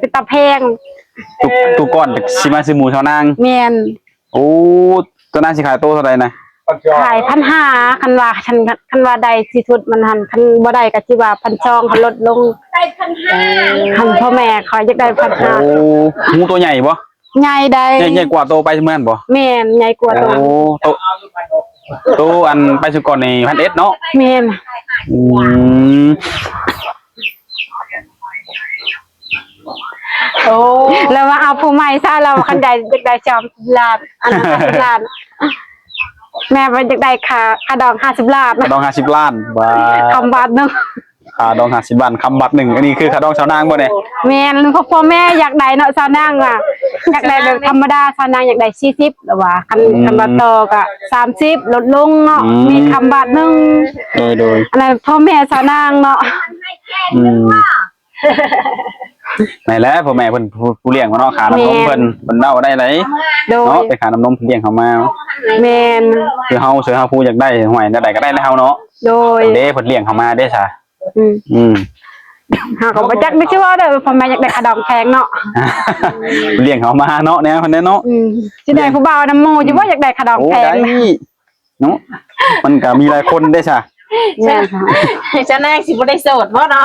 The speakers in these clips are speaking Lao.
ປັນຕາແພງ. ຕູ້ ຕູ້ກ່ອນຊິມາຊື້ໝູຊາວນາງ. ແມ່ນ. ໂອ້ ຕົວນັ້ນຊິຂາຍໂຕເທົ່າໃດນະ? ຂາຍພັນຫ້າ ຄັນວ່າ ຄັນ ຄັນວ່າໄດ້ສີ່ຊຸດມັນຫັ້ນ ຄັນບໍ່ໄດ້ກໍຊິວ່າພັນສອງ ຄັນລົດລົງ. ເອີ ຄັນພໍ່ແມ່ຂ້ອຍຢາກໄດ້ພັນຫ້າ. ໂອ້ ໝູຕົວໃຫຍ່ບໍ່? ໃຫຍ່ໃດ໋. ໃຫຍ່ ໃຫຍ່ກວ່າໂຕໄປເມື່ອນັ້ນບໍ່? ແມ່ນ ໃຫຍ່ກວ່າໂຕ. ໂອ້ ໂຕ ໂຕອັນໄປຊຸດກ່ອນນີ້ພັນເອັດເນາະ? ແມ່ນ. ອືມ ໂອ້ ແລ້ວວ່າເອົາຜູ້ໃໝ່ຊະ ແລ້ວຄັນໃດຢາກໄດ້ສາມສິບລ້ານ ອັນນັ້ນຫ້າສິບລ້ານ ແມ່ວ່າຢາກໄດ້ຄ່າ ຄ່າດອງຫ້າສິບລ້ານ. ຄ່າດອງຫ້າສິບລ້ານ. ວ້າ ຄຳບາດໜຶ່ງ. ຄ່າດອງຫ້າສິບບາດ ຄຳບາດໜຶ່ງ. ອັນນີ້ຄືຄ່າດອງຊາວນາງບໍ່ນີ້? ແມ່ນ ເພາະພໍ່ແມ່ຢາກໄດ້ເນາະ ຊາວນາງວ່າ ຢາກໄດ້ແບບທຳມະດາ ຊາວນາງຢາກໄດ້ສີ່ສິບ ແລ້ວວ່າ ຄັນ ອືມ ຄັນວ່າຕໍ່ກໍສາມສິບ ລົດລົງເນາະ. ອືມ ມີຄຳບາດໜຶ່ງ. ໂດຍ ໂດຍ. ອັນນັ້ນພໍ່ແມ່ຊາວນາງເນາະ. ອືມ ນັ້ນແຫຼະ ພໍ່ແມ່ເພິ່ນ ຜູ້ ຜູ້ລ້ຽງເນາະ ຄ່ານ້ຳນົມເພິ່ນ ແມ່ນ ເພິ່ນເອົາໄດ້ຫຼາຍ. ໂດຍ. ເນາະ ເປັນຄ່ານ້ຳນົມເພິ່ນລ້ຽງເຮົາມາ. ແມ່ນ. ຄືເຮົາ ຄືເຮົາຜູ້ຢາກໄດ້ ຫ້ວຍ ແນວໃດກໍໄດ້ແລ້ວເຮົາເນາະ. ໂດຍ. ເດ້ ເພິ່ນລ້ຽງເຮົາມາເດ້ຊະ. ອືມ ອືມ ເຮົາກໍບໍ່ຈັກໄດ້ຊິເວົ້າເດີ ພໍ່ແມ່ຢາກໄດ້ຄ່າດອງແພງເນາະ. ລ້ຽງເຮົາມາເນາະ ແນວເພິ່ນເດ້ເນາະ. ອືມ ຊິໄດ້ຜູ້ບ່າວນຳໝູ່ຢູ່ບໍ່? ຢາກໄດ້ຄ່າດອງແພງ. ໂອ້ ໄດ້ເນາະ ມັນກໍມີຫຼາຍຄົນເດ້ຊະ. ແມ່ນ. ຊາວນາງຊິບໍ່ໄດ້ໂສດບໍ່ເນາະ?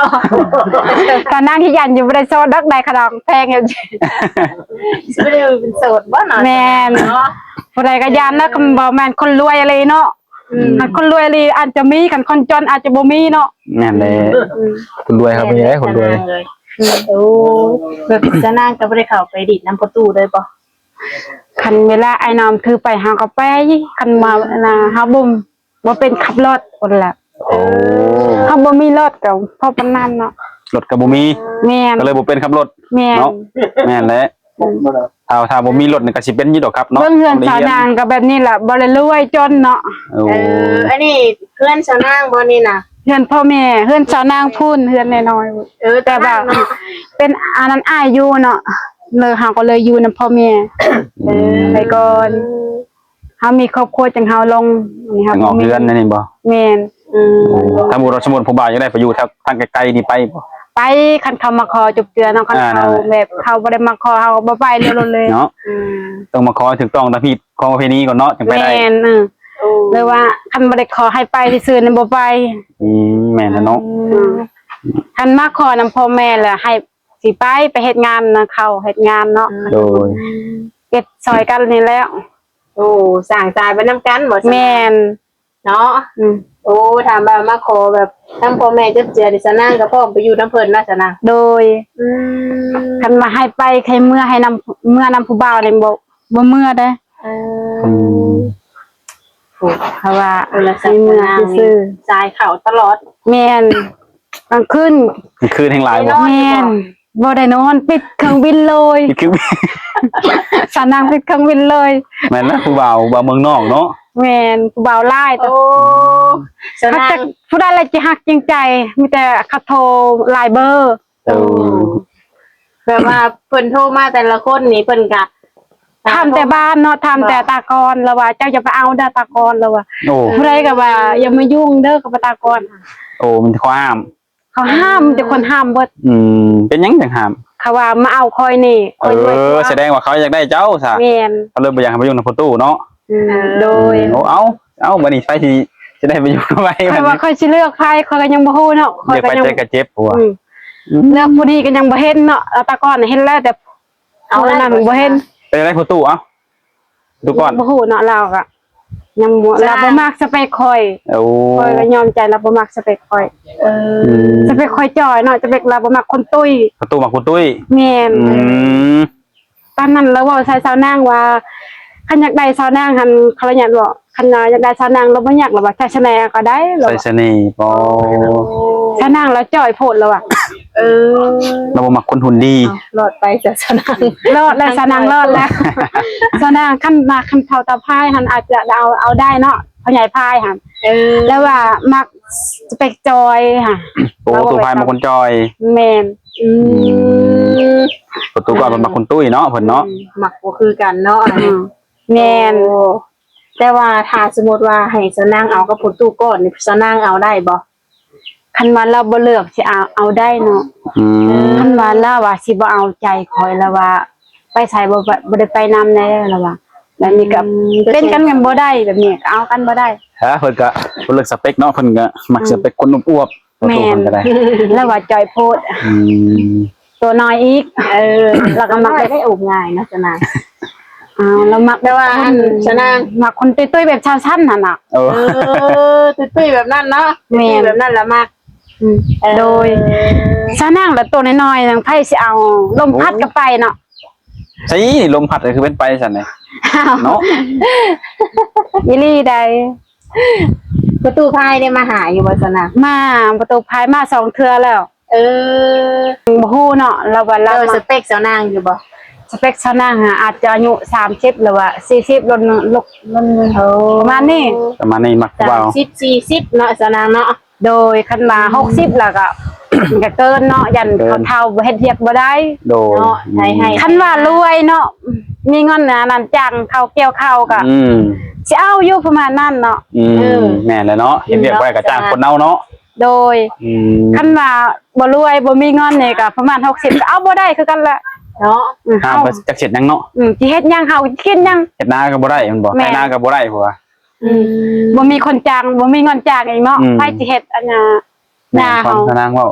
ຊາວນາງທີ່ຢ້ານຢູ່ບໍ່ໄດ້ໂສດດອກ ໄດ້ຄ່າດອງແພງຢູ່. ຊິບໍ່ໄດ້ເປັນໂສດບໍ່ເນາະ? ແມ່ນ. ເນາະ ຜູ້ໃດກໍຢ້ານນະ ຄັນບໍ່ແມ່ນຄົນລວຍອີ່ຫຼີເນາະ. ອືມ ຄັນຄົນລວຍອີ່ຫຼີອາດຈະມີ ຄັນຄົນຈົນອາດຈະບໍ່ມີເນາະ. ແມ່ນແຫຼະ. ອືມ ຄົນລວຍເຂົາມີໄດ໋ ຄົນລວຍ. ໂອ້ ແບບຊາວນາງກໍບໍ່ໄດ້ເຂົ້າໄປດິນນຳພໍ່ຕູ້ເລີຍບໍ່? ຄັນເວລາອ້າຍນ້ອງຖືໄປເຮົາກໍໄປ ຄັນວ່າ ອືມ ເຮົາບໍ່ ບໍ່ເປັນຂັບລົດພຸ້ນແຫຼະ. ໂອ້ ເຮົາບໍ່ມີລົດກໍພໍປານນັ້ນເນາະ ລົດກໍບໍ່ມີ. ແມ່ນ. ກໍເລີຍບໍ່ເປັນຂັບລົດ. ແມ່ນ. ເນາະ ແມ່ນແຫຼະ. ອືມ ຖ້າ ຖ້າບໍ່ມີລົດນີ້ກໍຊິເປັນຢູ່ດອກຄັບເນາະ. ເບິ່ງເຮືອນຊາວນາງກໍແບບນີ້ແຫຼະ ບໍ່ໄດ້ລວຍຈົນເນາະ. ໂອ້ ເອີ ອັນນີ້ເຮືອນຊາວນາງບໍ່ນີ້ນະ? ເຮືອນພໍ່ແມ່ ເຮືອນຊາວນາງພຸ້ນ ເຮືອນນ້ອຍໆ. ເອີ ແຕ່ວ່າເປັນອັນນັ້ນອ້າຍຢູ່ເນາະ ເລີຍເຮົາກໍເລີຍຢູ່ນຳພໍ່ແມ່. ອືມ ໄປກ່ອນ. ເຮົາມີຄອບຄົວຈັ່ງເຮົາລົງ ອັນນີ້ເຮົາ ຈັ່ງອອກເຮືອນ ອັນນີ້ບໍ່? ແມ່ນ. ອືມ ໂອ້ ຖ້າສົມມຸດວ່າ ສົມມຸດຜູ້ບ່າວຢາກໄດ້ໄປຢູ່ທາງ ທາງໄກໆນີ້ໄປບໍ່? ໄປ ຄັນເຂົາມາຂໍຈຸບເຈືອເນາະ ຄັນ ອ່າ ເຂົາ ນັ້ນແຫຼະ ແບບເຂົາບໍ່ໄດ້ມາຂໍ ເຮົາກໍບໍ່ໄປເລີຍ ໂລດເລີຍເນາະ. ອືມ ຕ້ອງມາຂໍຖືກຕ້ອງຕາມຮີດຂອງປະເພນີກ່ອນເນາະ ຈັ່ງໄປໄດ້. ແມ່ນ. ເອີ ອືມ ຫຼືວ່າຄັນບໍ່ໄດ້ຂໍໃຫ້ໄປຊື່ໆນີ້ບໍ່ໄປ. ອືມ ແມ່ນແລ້ວເນາະ. ອືມ ຄັນມາຂໍນຳພໍ່ແມ່ແລ້ວໃຫ້ ຊິໄປ ໄປເຮັດງານນຳເຂົາ ເຮັດງານເນາະ. ໂດຍ. ເຮັດຊ່ອຍກັນນີ້ແຫຼະ. ໂອ້ ສ້າງຕາຍໄປນຳກັນບໍ່? ແມ່ນ. ເນາະ. ອືມ ໂອ້ ຖ້າວ່າມາຂໍແບບທາງພໍ່ແມ່ຈຸບເຈືອນີ້ ສາວນາງກໍພ້ອມໄປຢູ່ນຳເພິ່ນເນາະ ສາວນາງ. ໂດຍ. ອືມ ຄັນວ່າໃຫ້ໄປ ໃຫ້ເມືອ ໃຫ້ນຳ ເມືອນຳຜູ້ບ່າວນີ້ ບໍ່ ບໍ່ເມືອເດ້. ເອີ ອືມ ໂອ້ ເພາະວ່າໃຫ້ເມືອຊື່ໆ ຈ່າຍເຂົ້າຕະຫຼອດ. ແມ່ນ. ກາງຄືນ ກາງຄືນແຮງຫຼາຍບໍ່? ແມ່ນ. ບໍ່ໄດ້ນອນ ປິດເຄື່ອງບິນເລີຍ. ປິດເຄື່ອງບິນ ສາວນາງປິດເຄື່ອງບິນເລີຍ. ແມ່ນລະ ຜູ້ບ່າວ ບ່າວເມືອງນອກເນາະ. ແມ່ນ ຜູ້ບ່າວຫຼາຍ. ໂອ້ ສາວນາງ ຜູ້ໃດລະຈະຮັກຈິງໃຈ ມີແຕ່ເຂົາໂທຫຼາຍເບີ. ໂອ້ ແບບວ່າເພິ່ນໂທມາແຕ່ລະຄົນນີ້ ເພິ່ນກະຖາມແຕ່ບ້ານເນາະ ຖາມແຕ່ຕາກອນ ລະວ່າ ເຈົ້າຢ່າໄປເອົາເດີຕາກອນ ລະວ່າ. ໂອ້ ຜູ້ໃດກໍວ່າ ຢ່າມາຫຍຸ້ງເດີກັບຕາກອນ. ໂອ້ ມີແຕ່ຂໍ້ຫ້າມ. ເຂົາຫ້າມ ມີແຕ່ຄົນຫ້າມເບິດ. ອືມ ເປັນຫຍັງຈັ່ງຫ້າມ? ເຂົາວ່າມາເອົາຂ້ອຍນີ້ ຂ້ອຍລວຍກວ່າ. ເອີ ສະແດງວ່າເຂົາຢາກໄດ້ເຈົ້າຊະ. ແມ່ນ. ເຂົາເລີຍບໍ່ຢາກໃຫ້ໄປຫຍຸ້ງນຳພໍ່ຕູ້ເນາະ. ອືມ ເອີ ໂດຍ. ໂອ້ ເອົາ ເອົາ ບັດນີ້ໃຜຊິ ຊິໄດ້ໄປຢູ່ນຳໃຜ? ຂ້ອຍວ່າຂ້ອຍຊິເລືອກໃຜ ຂ້ອຍກໍຍັງບໍ່ຮູ້ເນາະ. ຂ້ອຍກໍຍັງ ເລືອກໃຜແຕ່ກໍເຈັບ ເພາະວ່າ ອືມ ອືມ ເລືອກຜູ້ນີ້ກໍຍັງບໍ່ເຫັນເນາະ. ຕາກ່ອນເຫັນແລ້ວ ແຕ່ຜູ້ນັ້ນບໍ່ເຫັນ. ເປັນໄດ໋ພໍ່ຕູ້? ເອົ້າ ດູກ່ອນ ບໍ່ຮູ້ເນາະ ລາວກະຍັງບໍ່ ລາວບໍ່ມັກສະເປັກຂ້ອຍ. ໂອ້ ຂ້ອຍກໍຍອມໃຈລາວບໍ່ມັກສະເປັກຂ້ອຍ. ເອີ ອືມ ສະເປັກຂ້ອຍຈ່ອຍເນາະ ສະເປັກລາວບໍ່ມັກຄົນຕຸ້ຍ. ພໍ່ຕູ້ມັກຄົນຕຸ້ຍ. ແມ່ນ. ອືມ ຕອນນັ້ນລາວເວົ້າໃສ່ສາວນາງວ່າ ຄັນຢາກໄດ້ສາວນາງຫັ້ນ ເຂົາລະຍາດເວົ້າ ຄັນວ່າຢາກໄດ້ສາວນາງ ລາວບໍ່ຍາກ ລາວວ່າໃສ່ສະແໜກໍໄດ້ ລາວວ່າ. ໃສ່ສະແໜ ອໍ ສາວນາງລາວຈ່ອຍໂພດ ລາວວ່າ. ເອີ ລາວບໍ່ມັກຄົນຫຸ່ນດີ. ເອົ້າ ລອດໄປສາວນາງ ລອດແລ້ວ ສາວນາງລອດແລ້ວ. ສາວນາງ ຄັນວ່າຄັນເຖົ້າຕາພາຍຫັ້ນ ອາດຈະເອົາ ເອົາໄດ້ເນາະ ພໍ່ໃຫຍ່ພາຍຫັ້ນ. ເອີ ລາວວ່າມັກສະເປັກຈ່ອຍຫັ້ນ. ໂອ້ ລາວວ່າ ຕູ້ພາຍມັກຄົນຈ່ອຍ. ແມ່ນ. ອືມ ອືມ ປະຕູກ່ອນເພິ່ນມັກຄົນຕຸ້ຍເນາະ ເພິ່ນເນາະ. ອືມ ມັກບໍ່ຄືກັນເນາະ. ອືມ ແມ່ນ. ໂອ້ ແຕ່ວ່າຖ້າສົມມຸດວ່າໃຫ້ສາວນາງເອົາກັບພໍ່ຕູ້ກ່ອນນີ້ ສາວນາງເອົາໄດ້ບໍ່? ຄັ ຄັນວ່າລາວບໍ່ເລືອກຊິເອົາ ເອົາໄດ້ເນາະ. ອືມ ຄັນວ່າລາວວ່າຊິບໍ່ເອົາໃຈຂ້ອຍ ລາວວ່າໄປໃສບໍ່ ບໍ່ໄດ້ໄປນຳແດ່ ລາວວ່າ. ແລ້ວນີ້ກໍ ອືມ ເປັນກັນກັນບໍ່ໄດ້ ແບບນີ້ກໍເອົາກັນບໍ່ໄດ້. ເພິ່ນກໍບໍ່ເລືອກສະເປັກເນາະ ເພິ່ນກໍມັກ ອືມ ສະເປັກຄົນອວບໆ. ແມ່ນ ລາວວ່າຈ່ອຍໂພດ. ອືມ ຕົວນ້ອຍອີກ. ເອີ ລາວກໍມັກ ໄດ້ອຸບງ່າຍເນາະ ສະນາງ. ອ້າວ ລາວມັກ ແຕ່ວ່າອັນ ສະນາງ ມັກຄົນຕຸ້ຍໆ ແບບຊາວຊັ້ນຫັ້ນນະ. ເອີ ເອີ ຕຸ້ຍໆ ແບບນັ້ນເນາະ. ແມ່ນ ຕຸ້ຍໆ ແບບນັ້ນລະມັກ. ອືມ ເອີ ໂດຍ ສະນາງລະໂຕນ້ອຍໆ ນາງ ໃຜຊິເອົາ ລົມພັດກໍໄປເນາະ. ໃສ ລົມພັດກໍຄືເປັນໄປຊັ້ນເດ ເນາະ. ອີ່ຫຼີໃດ. ປະຕູພາຍໄດ້ມາຫາຢູ່ບໍ່ ສະນາງ? ມາ ປະຕູພາຍມາສອງເທື່ອແລ້ວ. ເອີ ບໍ່ຮູ້ເນາະ ລາວວ່າລາວ ແລ້ວສະເປັກສາວນາງຢູ່ບໍ່? ສະເປັກສາວນາງຫາ ອາດຈະອາຍຸສາມສິບ ຫຼືວ່າສີ່ສິບ ລຸ້ນ ລຸ້ນ ລຸ້ນ ໂອ້ ປະມານນີ້ ປະມານນີ້ ມັກຜູ້ບ່າວ ສາມສິບ ສີ່ສິບເນາະ ສາວນາງເນາະ. ໂດຍ ຄັນວ່າ ອືມ ຫົກສິບແລ້ວກໍ ມັນກໍເກີນເນາະ ຢ້ານເຂົາເຖົ້າ ເຮັດວຽກບໍ່ໄດ້. ໂດຍ ເນາະ ໃຫ້ ໃຫ້ ຄັນວ່າລວຍເນາະ ມີເງິນອັນນັ້ນ ຈ້າງເຂົາກ່ຽວເຂົ້າກໍ ອືມ ຊິເອົາຢູ່ປະມານນັ້ນເນາະ. ອືມ ເອີ ແມ່ນແລ້ວເນາະ ເຮັດວຽກບໍ່ໄດ້ກໍຈ້າງຄົນເອົາເນາະ. ໂດຍ ອືມ ຄັນວ່າບໍ່ລວຍ ບໍ່ມີເງິນນີ້ກໍປະມານຫົກສິບ ກໍເອົາບໍ່ໄດ້ຄືກັນແຫຼະເນາະ. ອືມ ຫາບໍ່ຈັກເຮັດຫຍັງເນາະ. ອືມ ຊິເຮັດຫຍັງ ເຮົາຊິກິນຫຍັງ? ເຮັດນາກໍບໍ່ໄດ້ແມ່ນບໍ່? ໄຖນາກໍບໍ່ໄດ້ ເພາະວ່າ ອືມ ອືມ ບໍ່ມີຄົນຈ້າງ ບໍ່ມີເງິນຈ້າງອີກເນາະ. ອືມ ໃຜຊິເຮັດອັນນ່າ ແມ່ນ ນາເຮົາ ຄວາມສະນາງເວົ້າ.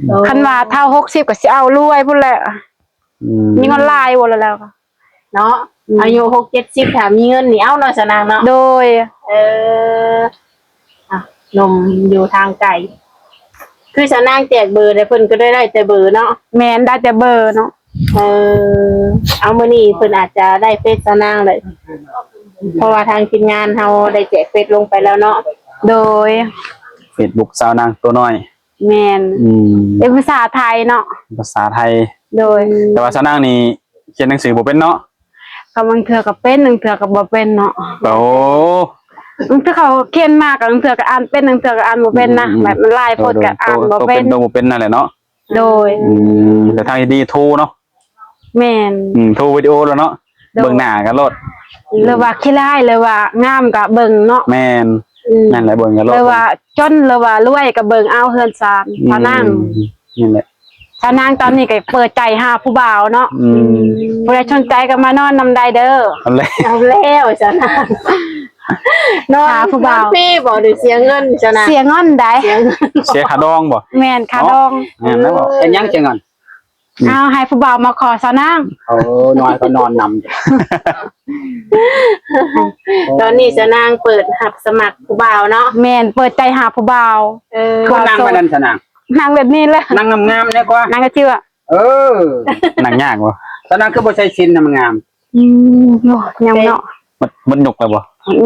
ໂດຍ ຄັນວ່າເທົ່າຫົກສິບກໍຊິເອົາລວຍພຸ້ນແຫຼະ. ອືມ ມີເງິນຫຼາຍບໍ່ແລ້ວ ເນາະ. ອືມ ອາຍຸຫົກເຈັດສິບ ຖ້າມີເງິນນີ້ເອົາເນາະ ສາວນາງເນາະ. ໂດຍ ເອີ ອ່ະ ໜຸ່ມຢູ່ທາງໄກ ຄືສາວນາງແຈກເບີແລ້ວ ເພິ່ນກໍໄດ້ ໄດ້ແຕ່ເບີເນາະ. ແມ່ນ ໄດ້ແຕ່ເບີເນາະ. ເອີ ເອົາ ມື້ນີ້ເພິ່ນອາດຈະໄດ້ເຟສສາວນາງເລີຍ ເພາະວ່າທາງທີມງານເຮົາໄດ້ແຈກເຟສລົງໄປແລ້ວເນາະ. ໂດຍ ເຟສບຸກສາວນາງຕົວນ້ອຍ. ແມ່ນ ອືມ ເປັນພາສາໄທເນາະ ພາສາໄທ. ໂດຍ ແຕ່ວ່າສາວນາງນີ້ຂຽນໜັງສືບໍ່ເປັນເນາະ? ກໍບາງເທື່ອກໍເປັນ ບາງເທື່ອກໍບໍ່ເປັນເນາະ. ໂອ້ ບາງເທື່ອເຂົາຂຽນມາກໍບາງເທື່ອກໍອ່ານເປັນ ບາງເທື່ອກໍອ່ານບໍ່ເປັນນະ. ອືມ ແບບມັນຫຼາຍໂພດກໍອ່ານບໍ່ເປັນ ໂຕເປັນໂຕບໍ່ເປັນນັ້ນແຫຼະເນາະ. ໂດຍ ອືມ ແຕ່ທາງທີ່ດີໂທເນາະ. ແມ່ນ ອືມ ໂທວິດີໂອໂລດເນາະ. ໂດຍ ເບິ່ງໜ້າກັນໂລດ ຫຼືວ່າຂີ້ຮ້າຍ ຫຼືວ່າງາມກໍເບິ່ງເນາະ. ແມ່ນ ອືມ ນັ້ນແຫຼະ ເບິ່ງກັນໂລດ ຫຼືວ່າຈົນ ຫຼືວ່າລວຍກໍເບິ່ງເອົາເຮືອນຊານ. ອືມ ສາວນາງ ນັ້ນແຫຼະ ສາວນາງຕອນນີ້ກໍເປີດໃຈຫາຜູ້ບ່າວເນາະ. ອືມ ຜູ້ໃດສົນໃຈກໍມານອນນຳໄດ້ເດີ. ເອົາແລ້ວ ເອົາແລ້ວ ສາວນາງ ນອນ ຫາຜູ້ບ່າວ ນອນຟຣີບໍ່ ຫຼືເສຍເງິນ ສາວນາງ? ເສຍເງິນໃດ໋ ເສຍເງິນ ເສຍຄ່າດອງບໍ່? ແມ່ນ ຄ່າດອງ. ແມ່ນແລ້ວບໍ່? ເອີ ເປັນຫຍັງເສຍເງິນ? ອືມ ເອົາ ໃຫ້ຜູ້ບ່າວມາຂໍສາວນາງ. ໂອ້ ນ້ອຍກໍນອນນຳ. ຕອນນີ້ສາວນາງເປີດຮັບສະໝັກຜູ້ບ່າວເນາະ. ແມ່ນ ເປີດໃຈຫາຜູ້ບ່າວ. ເອີ ຄືນັ່ງແບບນັ້ນສາວນາງ? ນັ່ງແບບນີ້ແຫຼະ ນັ່ງງາມໆແດ່ກວ່າ ນັ່ງກະເຈື່ອ. ເອີ ນັ່ງຍາກບໍ່? ສາວນາງຄືບໍ່ໃສ່ສິ້ນນະ ມັນງາມ. ອືມ ໂອ້ ຍັງເນາະ. ມັນ ມັນຍົກແລ້ວບໍ່?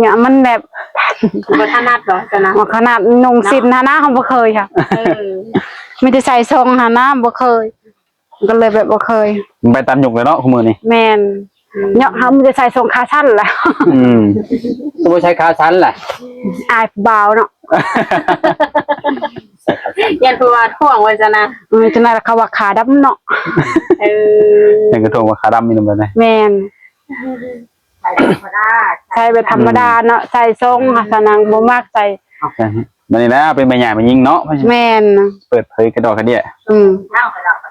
ຍ- ມັນແບບ ບໍ່ຖະໜັດບໍ່ ສາວນາງ? ບໍ່ຖະໜັດ ນຸ່ງສິ້ນຫັ້ນນະ ເຮົາບໍ່ເຄີຍຄ່ະ. ເອີ ມີແຕ່ໃສ່ຊົງຫັ້ນນະ ບໍ່ເຄີຍ ກໍເລີຍແບບບໍ່ເຄີຍ. ໄປຕາມຍຸກແລ້ວເນາະ ຄູ່ມື້ນີ້. ແມ່ນ ອືມ ເນາະ ເຮົາມີແຕ່ໃສ່ຊົງຂາສັ້ນລະ. ອືມ ຄືບໍ່ໃສ່ຂາສັ້ນລະ? ອາຍຜູ້ບ່າວເນາະ. ຢ້ານຜູ້ບ່າວທ້ວງວ່າຊັ້ນນະ. ເອີ ຈັ່ງໃດລະ ເຂົາວ່າຂາດຳເນາະ. ເອີ ຍັງກະທ້ວງວ່າຂາດຳຢູ່ນຳບັດນີ້. ແມ່ນ ໃສ່ແບບທຳມະດາ ໃສ່ແບບທຳມະດາເນາະ ໃສ່ຊົງ ສາວນາງບໍ່ມັກໃສ່. ບັດນີ້ແຫຼະເປັນແມ່ຍ່າແມ່ຍິງເນາະ. ແມ່ນ ເປີດເຜີຍກະດອກກະເດຍ. ອືມ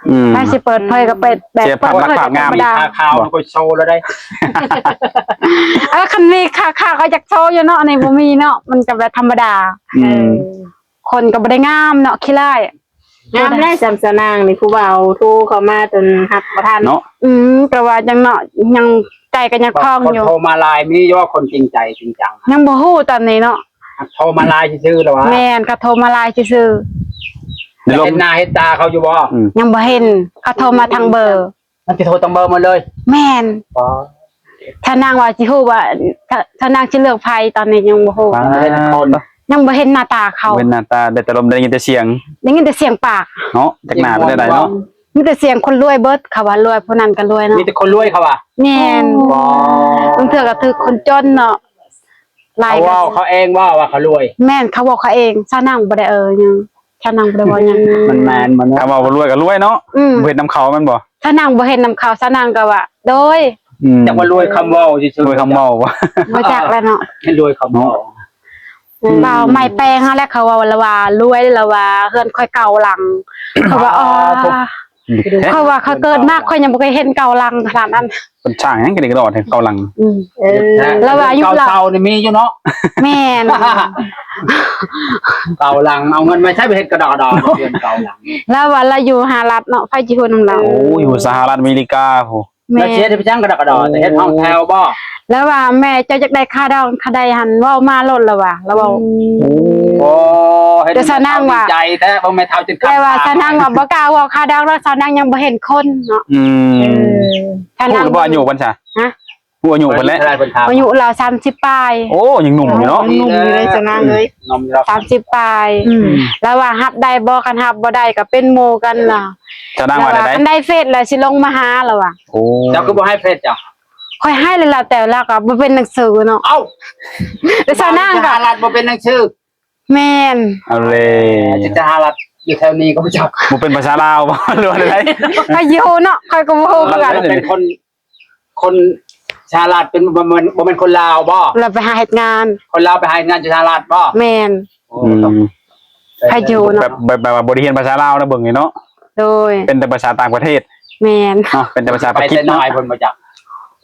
ອືມ ໃຜຊິເປີດເຜີຍກໍເປີດແບບ ເສຍພາບລັກພາບງາມ. ຂາຂາວມັນກໍໂຊແລ້ວໄດ໋. ເອີ ຄັນມີຂາຂາວກໍຢາກໂຊຢູ່ເນາະ ອັນນີ້ບໍ່ມີເນາະ ມັນກໍແບບທຳມະດາ. ອືມ ເອີ ຄົນກໍບໍ່ໄດ້ງາມເນາະ ຂີ້ຮ້າຍ. ງາມແລ້ວ ສຳສານາງນີ້ ຜູ້ບ່າວໂທເຂົ້າມາຈົນຮັບບໍ່ທັນເນາະ. ອືມ ກໍວ່າຈັ່ງເນາະ ຍັງ ໃຈກໍຍັງຄອງຢູ່. ຄົນໂທມາຫຼາຍ ມີຢູ່ບໍ່ຄົນຈິງໃຈຈິງຈັງ? ຍັງບໍ່ຮູ້ຕອນນີ້ເນາະ ໂທມາຫຼາຍຊື່ໆແລ້ວຫວາ? ແມ່ນ ເຂົາໂທມາຫຼາຍຊື່ໆ. ໄດ້ເຫັນໜ້າເຫັນຕາເຂົາຢູ່ບໍ່? ອືມ ຍັງບໍ່ເຫັນ ເຂົາໂທມາທາງເບີ. ມັນຊິໂທຕັ້ງເບີໝົດເລີຍ? ແມ່ນ. ອໍ ຖ້ານາງວ່າຊິຮູ້ວ່າ ຖ້າ ຖ້ານາງຊິເລືອກໃຜ ຕອນນີ້ຍັງບໍ່ຮູ້. ຍັງບໍ່ເຫັນໜ້າຕາເຂົາ. ເຫັນໜ້າຕາໄດ້ແຕ່ລົມ ໄດ້ຍິນແຕ່ສຽງ. ໄດ້ຍິນແຕ່ສຽງປາກເນາະ. ຈັກໜ້າເປັນແນວໃດເນາະ. ມີແຕ່ສຽງຄົນລວຍເບິດ. ເຂົາວ່າລວຍ ຜູ້ນັ້ນກໍລວຍເນາະ. ມີແຕ່ຄົນລວຍເຂົາວ່າ? ແມ່ນ. ອໍ ບາງເທື່ອກໍຖືກຄົນຈົນເນາະ. ຫຼາຍ ເຂົາເວົ້າເຂົາເອງບໍ່ວ່າເຂົາລວຍ? ແມ່ນ ເຂົາເວົ້າເຂົາເອງ. ສາວນາງບໍ່ໄດ້ເອີຫຍັງ. ສາວນາງບໍ່ໄດ້ເວົ້າຫຍັງ. ມັນແມ່ນບໍ່ເນາະ? ຄຳວ່າລວຍກໍລວຍເນາະ. ອືມ ບໍ່ເຮັດນຳເຂົາແມ່ນບໍ່? ສາວນາງບໍ່ເຮັດນຳເຂົາ ສາວນາງກໍວ່າ ໂດຍ. ອືມ ຈັກວ່າລວຍຄຳເວົ້າຊື່ໆ. ລວຍຄຳເວົ້າບໍ່? ບໍ່ຈັກແລ້ວເນາະ. ລວຍຄຳເວົ້າ. ອືມ ບ່າວໄມ້ແປງຫັ້ນແຫຼະ ເຂົາເວົ້າລະວ່າລວຍ ລະວ່າເຮືອນຂ້ອຍເກົ້າຫຼັງ ເຂົາວ່າ ອໍ ເຂົາວ່າເຂົາເກີດມາຂ້ອຍຍັງບໍ່ເຄີຍເຫັນເກົ້າຫຼັງຂະໜາດນັ້ນ. ເພິ່ນສ້າງຫຍັງກະດິກະດໍແທ້ເກົ້າຫຼັງ? ອືມ ເອີ ລະວ່າອາຍຸລາວເກົ່ານີ້ມີຢູ່ເນາະ. ແມ່ນ ເກົ້າຫຼັງ ເອົາເງິນມາໃຊ້ໄປເຮັດກະດໍເຮືອນເກົ້າຫຼັງ. ລາວວ່າລາວຢູ່ສະຫະລັດເນາະ ໃຜຊິຮູ້ນຳລາວ. ໂອ້ ຢູ່ສະຫະລັດອາເມລິກາພຸ້ນ. ແມ່ນ ລາວຊິເຮັດໄປຫຍັງກະດໍກະດໍ ຊິເຮັດຫ້ອງແຖວບໍ່? ລາວວ່າແມ່ເຈົ້າຢາກໄດ້ຄ່າດອງຄ່າໃດຫັ້ນ ເວົ້າມາໂລດລາວວ່າ ລາວເວົ້າ. ໂອ້ ໂອ້ ເຮັດ ແຕ່ສາວນາງວ່າ ດີໃຈແທ້ ເບິ່ງແມ່ເຖົ້າຈົນຄຳ ແຕ່ວ່າສາວນາງວ່າບໍ່ກ້າເວົ້າຄ່າດອງ ແລ້ວສາວນາງຍັງບໍ່ເຫັນຄົນເນາະ. ອືມ ສາວນາງ ຮູ້ບໍ່ອາຍຸເພິ່ນຊະ? ຮະ? ຮູ້ອາຍຸເພິ່ນແຫຼະ ອາຍຸລາວສາມສິບປາຍ. ໂອ້ ຍັງໜຸ່ມຢູ່ເນາະ ຍັງໜຸ່ມຢູ່ເລີຍສາວນາງເອີຍ ສາມສິບປາຍ. ອືມ ລາວວ່າຮັບໄດ້ບໍ່? ຄັນຮັບບໍ່ໄດ້ກະເປັນໝູ່ກັນລະ. ສາວນາງວ່າແນວໃດ? ຄັນໄດ້ເຟສລະຊິລົງມາຫາລາວວ່າ. ໂອ້ ເຈົ້າຄືບໍ່ໃຫ້ເຟສເຈົ້າ? ຂ້ອຍໃຫ້ແລ້ວ ແຕ່ລາວກະບໍ່ເປັນໜັງສືເນາະ. ເອົ້າ ແຕ່ສາວນາງກະ ສະຫະລັດບໍ່ເປັນໜັງສື. ແມ່ນ ເອົາເລີຍ ຈະ ສະຫະລັດຢູ່ແຖວນີ້ກະບໍ່ຈັກ ບໍ່ເປັນພາສາລາວບໍ່ ຫຼືວ່າໃດ? ຂ້ອຍຢູ່ເນາະ ຂ້ອຍກະບໍ່ຮູ້ຄືກັນ. ເປັນຄົນ ຄົນສະຫະລັດເປັນ ບໍ່ແມ່ນ ບໍ່ແມ່ນຄົນລາວບໍ່? ລາວໄປຫາເຮັດງານ ຄົນລາວໄປຫາເຮັດງານຢູ່ສະຫະລັດບໍ່? ແມ່ນ. ໂອ້ ອືມ ໃຜຢູ່ເນາະ ແບບ ແບບ ແບບວ່າບໍ່ໄດ້ຮຽນພາສາລາວນະເບິ່ງນີ້ເນາະ. ໂດຍ ເປັນແຕ່ພາສາຕ່າງປະເທດ. ແມ່ນ ເນາະ ເປັນແຕ່ພາສາປາກິດເນາະ.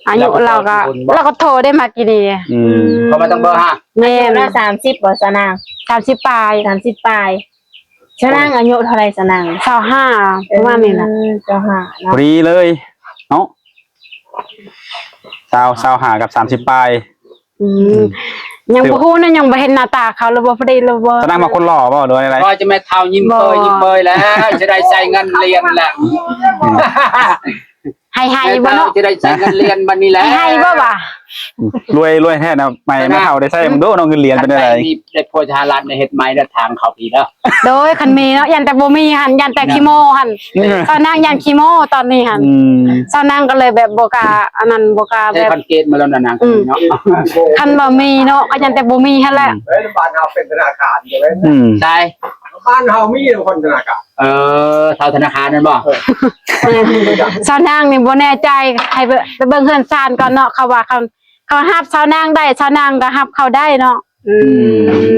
ອາຍຸລາວກະ ລາວກະໂທໄດ້ມາກີ້ນີ້. ອືມ ເຂົາມາຕັ້ງເບີຫາ. ແມ່ນ ລາວສາມສິບບໍ່ສາວນາງ? ສາມສິບປາຍ ສາມສິບປາຍ. ສາວນາງອາຍຸເທົ່າໃດສາວນາງ? ຊາວຫ້າ ປະມານນີ້ລະ. ເອີ ຊາວຫ້າເນາະ ພໍດີເລີຍເນາະ. ຊາວ ຊາວຫ້າກັບສາມສິບປາຍ. ອືມ ອືມ ຍັງບໍ່ຮູ້ນະ ຍັງບໍ່ເຫັນໜ້າຕາເຂົາ ຫຼືບໍ່ພໍດີ ຫຼືບໍ່. ສາວນາງມັກຄົນຫຼໍ່ບໍ່ ຫຼືວ່າໃດ? ວ່າຈະແມ່ເຖົ້າຍິ້ມເປີຍ ຍິ້ມເປີຍແລ້ວ ຈະໄດ້ໃຊ້ເງິນລຽນແລ້ວ. ໃຫ້ ໃຫ້ບໍ່ເນາະ ຈະໄດ້ໃຊ້ເງິນລຽນບັດນີ້ແຫຼະ. ໃຫ້ ໃຫ້ບໍ່ຫວາ? ລວຍ ລວຍແທ້ນະ ແມ່ເຖົ້າໄດ້ໃຊ້ເບິ່ງດູເນາະ ເງິນລຽນເປັນແນວໃດ. ໄດ້ຜົວສະຫະລັດ ໄດ້ເຮັດໃໝ່ເດີ ທາງເຂົ້າພີເດີ. ໂດຍ ຄັນມີເນາະ ຢ້ານແຕ່ບໍ່ມີຫັ້ນ ຢ້ານແຕ່ຂີ້ໂມ້ຫັ້ນ. ອືມ ສາວນາງຢ້ານຂີ້ໂມ້ຕອນນີ້ຫັ້ນ. ອືມ ສາວນາງກະເລີຍແບບບໍ່ກ້າ ອັນນັ້ນ ບໍ່ກ້າແບບ ຄອນກຣີດມາແລ້ວນະນາງ. ອືມ ເນາະ ຄັນວ່າມີເນາະ ກະຢ້ານແຕ່ບໍ່ມີຫັ້ນແຫຼະ. ອືມ ເອີ ບ້ານເຮົາເປັນທະນາຄານຢູ່ເດ້. ອືມ ໃສ? ບ້ານເຮົາມີຄົນທະນາຄານ. ເອີ ເຊົ່າທະນາຄານນັ້ນບໍ່? ເອີ ສາວນາງນີ້ບໍ່ແນ່ໃຈ ໃຫ້ໄປ ໄປເບິ່ງເຮືອນຊານກ່ອນເນາະ. ເຂົາວ່າ ເຂົາ ເຂົາຮັບສາວນາງໄດ້ ສາວນາງກະຮັບເຂົາໄດ້ເນາະ. ອື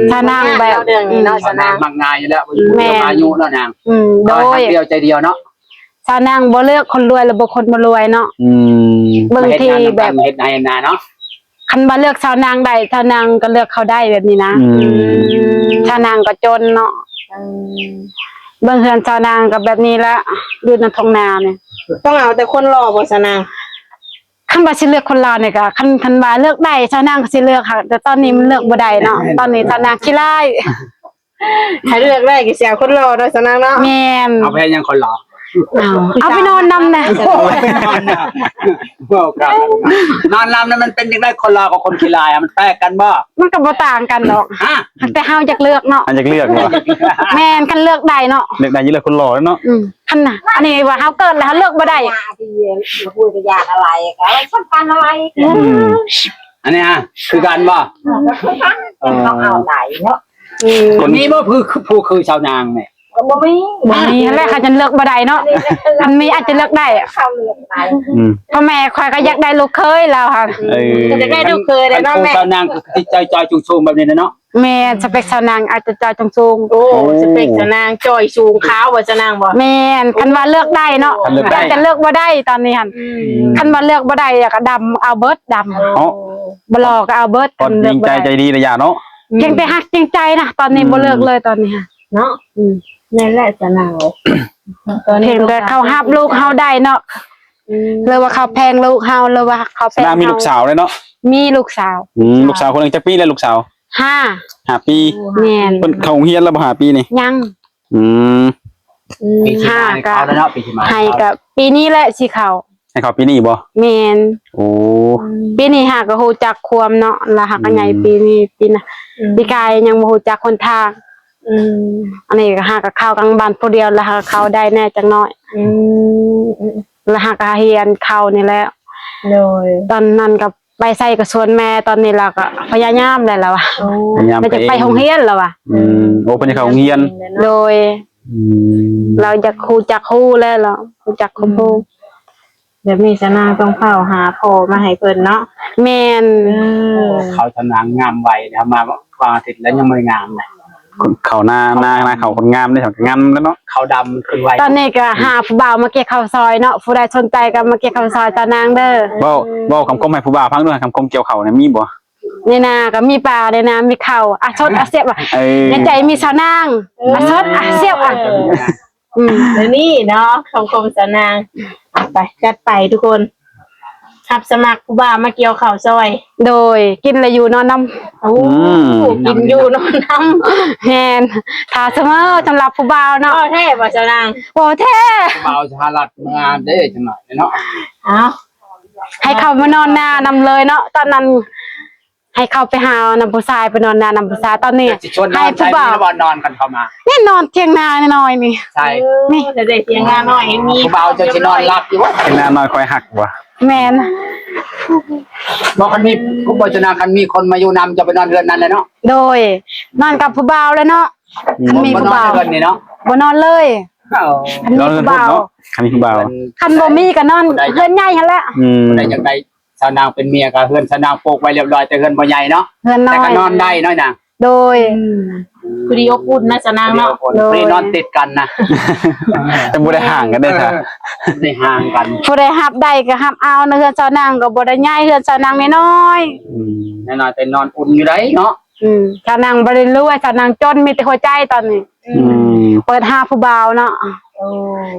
ມ ສາວນາງແບບ ເລື່ອງນີ້ເນາະ ອືມ ສາວນາງມັກງ່າຍຢູ່ແລ້ວ ບໍ່ຢູ່ ແມ່ນ ອາຍຸເນາະນາງ. ອືມ ໂດຍ ຮັກດຽວໃຈດຽວເນາະ. ສາວນາງບໍ່ເລືອກຄົນລວຍ ຫຼືບໍ່ຄົນບໍ່ລວຍເນາະ. ອືມ ເບິ່ງທີ່ແບບ ມາເຮັດນຳກັນ ເຮັດໄຮ່ເຮັດນາເນາະ. ຄັນວ່າເລືອກສາວນາງໄດ້ ສາວນາງກະເລືອກເຂົາໄດ້ແບບນີ້ນະ. ອືມ ສາວນາງກະຈົນເນາະ. ອືມ ເບິ່ງເຮືອນສາວນາງກະແບບນີ້ລະ ຢູ່ໃນທົ່ງນານີ້. ຕ້ອງເອົາແຕ່ຄົນຫຼໍ່ບໍ່ສາວນາງ? ຄັນວ່າຊິເລືອກຄົນລາວນີ້ກະ ຄັນ ຄັນວ່າເລືອກໄດ້ ສາວນາງກະຊິເລືອກ ແຕ່ຕອນນີ້ມັນເລືອກບໍ່ໄດ້ເນາະ. ຕອນນີ້ສາວນາງຂີ້ລ້າຍ. ຖ້າເລືອກໄດ້ກະຊິເອົາຄົນຫຼໍ່ເນາະສາວນາງເນາະ. ແມ່ນ ເອົາໄປເຮັດຫຍັງຄົນຫຼໍ່? ເອົາ ເອົາໄປນອນນຳນະ. ເວົ້າກັນ ນອນນຳນະ ມັນເປັນຈັ່ງໃດ ຄົນຫຼໍ່ກັບຄົນຂີ້ລ້າຍ ມັນແປກກັນບໍ່? ມັນກະບໍ່ຕ່າງກັນດອກ. ຮະ? ແຕ່ເຮົາຢາກເລືອກເນາະ. ເຮົາຢາກເລືອກເນາະ. ແມ່ນ ຄັນເລືອກໄດ້ເນາະ. ເລືອກໄດ້ ຊິເລືອກຄົນຫຼໍ່ເນາະ. ອືມ ຄັນນະ ອັນນີ້ວ່າເຮົາເກີດແລ້ວເຮົາເລືອກບໍ່ໄດ້. ທີ່ລະພຸດກະຢາກອະໄລ ກະສຳຄັນອະໄລ. ອືມ ອັນນີ້ຮະ ຄືກັນບໍ່? ເອີ ເຮົາເອົາໄດ້ເນາະ. ອືມ ຄົນມີບໍ່ ຜູ້ ຜູ້ຄືສາວນາງແມ່? ກະບໍ່ມີ ບໍ່ມີຫັ້ນແຫຼະ ຄັນເລືອກບໍ່ໄດ້ເນາະ. ຄັນມີອາດຈະເລືອກໄດ້ ເຂົາເລືອກໄດ້. ອືມ ພໍ່ແມ່ຂ້ອຍກະຢາກໄດ້ລູກເຂີຍລາວຫັ້ນ. ເອີ ຢາກໄດ້ລູກເຂີຍແຫຼະເນາະແມ່. ສາວນາງກະຊິຈ່ອຍໆສູງໆແບບນີ້ແຫຼະເນາະ. ແມ່ນ ສະເປັກສາວນາງອາດຈະຈ່ອຍສູງໆ. ໂອ້ ສະເປັກສາວນາງຈ່ອຍສູງ ຂາວບໍ່ສາວນາງບໍ່? ແມ່ນ ຄັນວ່າເລືອກໄດ້ເນາະ. ຄັນເລືອກໄດ້ ແຕ່ເລືອກບໍ່ໄດ້ຕອນນີ້ຫັ້ນ. ອືມ ຄັນວ່າເລືອກບໍ່ໄດ້ກະດຳ ເອົາເບິດ ດຳ. ໂອ້ ບໍ່ຫຼໍ່ກະເອົາເບິດ. ຄົນຈິງໃຈໃຈດີລະຢ່າເນາະ. ພຽງແຕ່ຮັກຈິງໃຈນະ ຕອນນີ້ ອືມ ບໍ່ເລີກເລີຍຕອນນີ້ຫັ້ນເນາະ. ອືມ ນັ້ນແຫຼະສາວນາງ ພຽງແຕ່ເຂົາຮັບລູກເຮົາໄດ້ເນາະ. ອືມ ຫຼືວ່າເຂົາແພງລູກເຮົາ ຫຼືວ່າເຂົາແພງ ສາວນາງມີລູກສາວແລ້ວເນາະ. ມີລູກສາວ. ອືມ ລູກສາວຄົນໜຶ່ງຈັກປີແລ້ວລູກສາວ? ຫ້າ ຫ້າປີ. ແມ່ນ ເພິ່ນເຂົ້າໂຮງຮຽນແລ້ວບໍ່ ຫ້າປີນີ້? ຍັງ. ອືມ ອືມ ປີທີ່ມານີ້ເຂົ້າແລ້ວເນາະ ປີທີ່ມາ ໃຫ້ກະປີນີ້ແຫຼະຊິເຂົ້າ. ໃຫ້ເຂົ້າປີນີ້ບໍ່? ແມ່ນ. ໂອ້ ອືມ ປີນີ້ຫາກະຮູ້ຈັກຄວາມເນາະ ລະຫາກະໃຫຍ່ ອືມ ປີນີ້ ປີໜ້າ ອືມ ປີກາຍຍັງບໍ່ຮູ້ຈັກຫົນທາງ. ອືມ ອັນນີ້ກະຫາກະເຂົ້າກັນບ້ານຜູ້ດຽວ ລະຫາກະເຂົ້າໄດ້ແດ່ຈັກໜ້ອຍ. ອືມ ລະຫາກະຮຽນເຂົ້ານີ້ແຫຼະ. ໂດຍ ຕອນນັ້ນກະ ໄປໃສກະຊວນແມ່ ຕອນນີ້ລາວກະພະຍາຍາມແລ້ວລາວວ່າ. ໂອ້ ພະຍາຍາມ ລາວຢາກໄປໂຮງຮຽນລາວວ່າ. ອືມ ໂອ້ ເພິ່ນຢາກເຂົ້າໂຮງຮຽນ. ໂດຍ. ອືມ ລາວຢາກຮູ້ຈັກຮູ້ແລ້ວ ລາວຮູ້ຈັກຄວາມຮູ້. ອືມ ແບບນີ້ສາວນາງຕ້ອງຟ້າວຫາພໍ່ມາໃຫ້ເພິ່ນເນາະ. ແມ່ນ. ອືມ ເຂົາສາວນາງງາມໄວເນາະ ມາ ວ່າອາທິດແລ້ວຍັງບໍ່ໄດ້ງາມນະ. ເຂົ້ານາ ນາ ນາເຂົ້າຄົນງາມເດ້ ເຂົ້າງາມແລ້ວເນາະ. ເຂົ້າດຳຂຶ້ນໄວ. ຕອນນີ້ກໍຫາຜູ້ບ່າວມາກ່ຽວເຂົ້າຊອຍເນາະ, ຜູ້ໃດສົນໃຈກໍມາກ່ຽວເຂົ້າຊອຍຕານາງເດີ. ເວົ້າ ເວົ້າຄຳຄົມໃຫ້ຜູ້ບ່າວຟັງດູ ຄຳຄົມກ່ຽວເຂົ້ານີ້ມີບໍ່? ໃນນາກໍມີປາ ໃນນາມີເຂົ້າ ອາສົດອາຊຽບ ເອີ ໃນໃຈມີສາວນາງ ເອີ ອາສົດອາຊຽບ ອາ ເອີ ອືມ ແນວນີ້ເນາະ ຄຳຄົມສາວນາງ. ໄປ ຈັດໄປທຸກຄົນ ຮັບສະໝັກຜູ້ບ່າວມາກ່ຽວເຂົ້າຊອຍ. ໂດຍ ກິນແລ້ວຢູ່ນອນນຳ. ໂອ້ ອືມ ກິນຢູ່ນອນນຳ. ແມ່ນ ຖ້າສະເໝີສຳລັບຜູ້ບ່າວເນາະ. ເວົ້າແທ້ບໍ່ສາວນາງ? ເວົ້າແທ້. ຜູ້ບ່າວສະຫະລັດເມືອເດ້ ຈັກໜ້ອຍເນາະ. ເອົ້າ ໃຫ້ເຂົ້າມານອນນານຳເລີຍເນາະ ຕອນນັ້ນ ໃຫ້ເຂົ້າໄປຫານຳຜູ້ຊາຍ ໄປນອນນານຳຜູ້ຊາຍ. ຕອນນີ້ໃຫ້ຜູ້ບ່າວນອນກັນເຂົ້າມາ ນີ້ນອນຖຽງນານ້ອຍໆນີ້. ໃຊ່ ນີ້ ເອີ ຖຽງນານ້ອຍນີ້ ຜູ້ບ່າວເຈົ້າຊິນອນຫຼັບຢູ່ບໍ່? ຖຽງນານ້ອຍຂ້ອຍຮັກບໍ່? ແມ່ນ ບໍ່ ຄັນມີ ຜູ້ບໍ່ຊະນະ ຄັນມີຄົນມາຢູ່ນຳ ເຈົ້າໄປນອນເຮືອນນັ້ນແຫຼະເນາະ. ໂດຍ ນອນກັບຜູ້ບ່າວແຫຼະເນາະ. ອືມ ຄັນມີຜູ້ບ່າວ ບໍ່ນອນເຮືອນນີ້ເນາະ ບໍ່ນອນເລີຍ. ເອົ້າ ຄັນມີຜູ້ບ່າວ ນອນເຮືອນພຸ້ນເນາະ ຄັນມີຜູ້ບ່າວ ຄັນບໍ່ມີກໍນອນເຮືອນໃຫຍ່ຫັ້ນແຫຼະ. ອືມ ຜູ້ໃດຢາກໄດ້ ສາວນາງເປັນເມຍກໍເຮືອນສາວນາງໂປະໄວ້ຮຽບຮ້ອຍ ແຕ່ເຮືອນບໍ່ໃຫຍ່ເນາະ. ເຮືອນນ້ອຍ ແຕ່ກໍນອນໄດ້ເນາະນາງ. ໂດຍ ອືມ ພໍດີອົບອຸ່ນນະສາວນາງເນາະ. ພໍດີ ໂດຍ ພໍດີນອນຕິດກັນນະ. ແຕ່ບໍ່ໄດ້ຫ່າງກັນເດ້ ເອີ ບໍ່ໄດ້ຫ່າງກັນ. ຜູ້ໃດຮັບໄດ້ກໍຮັບເອົານະ ເຮືອນສາວນາງກໍບໍ່ໄດ້ໃຫຍ່ ເຮືອນສາວນາງນ້ອຍໆ. ອືມ ນ້ອຍໆ ແຕ່ນອນອຸ່ນຢູ່ໃດເນາະ. ອືມ ສາວນາງບໍ່ໄດ້ລວຍ ສາວນາງຈົນ ມີແຕ່ຫົວໃຈຕອນນີ້. ອືມ ອືມ ເປີດຫາຜູ້ບ່າວເນາະ. ໂອ້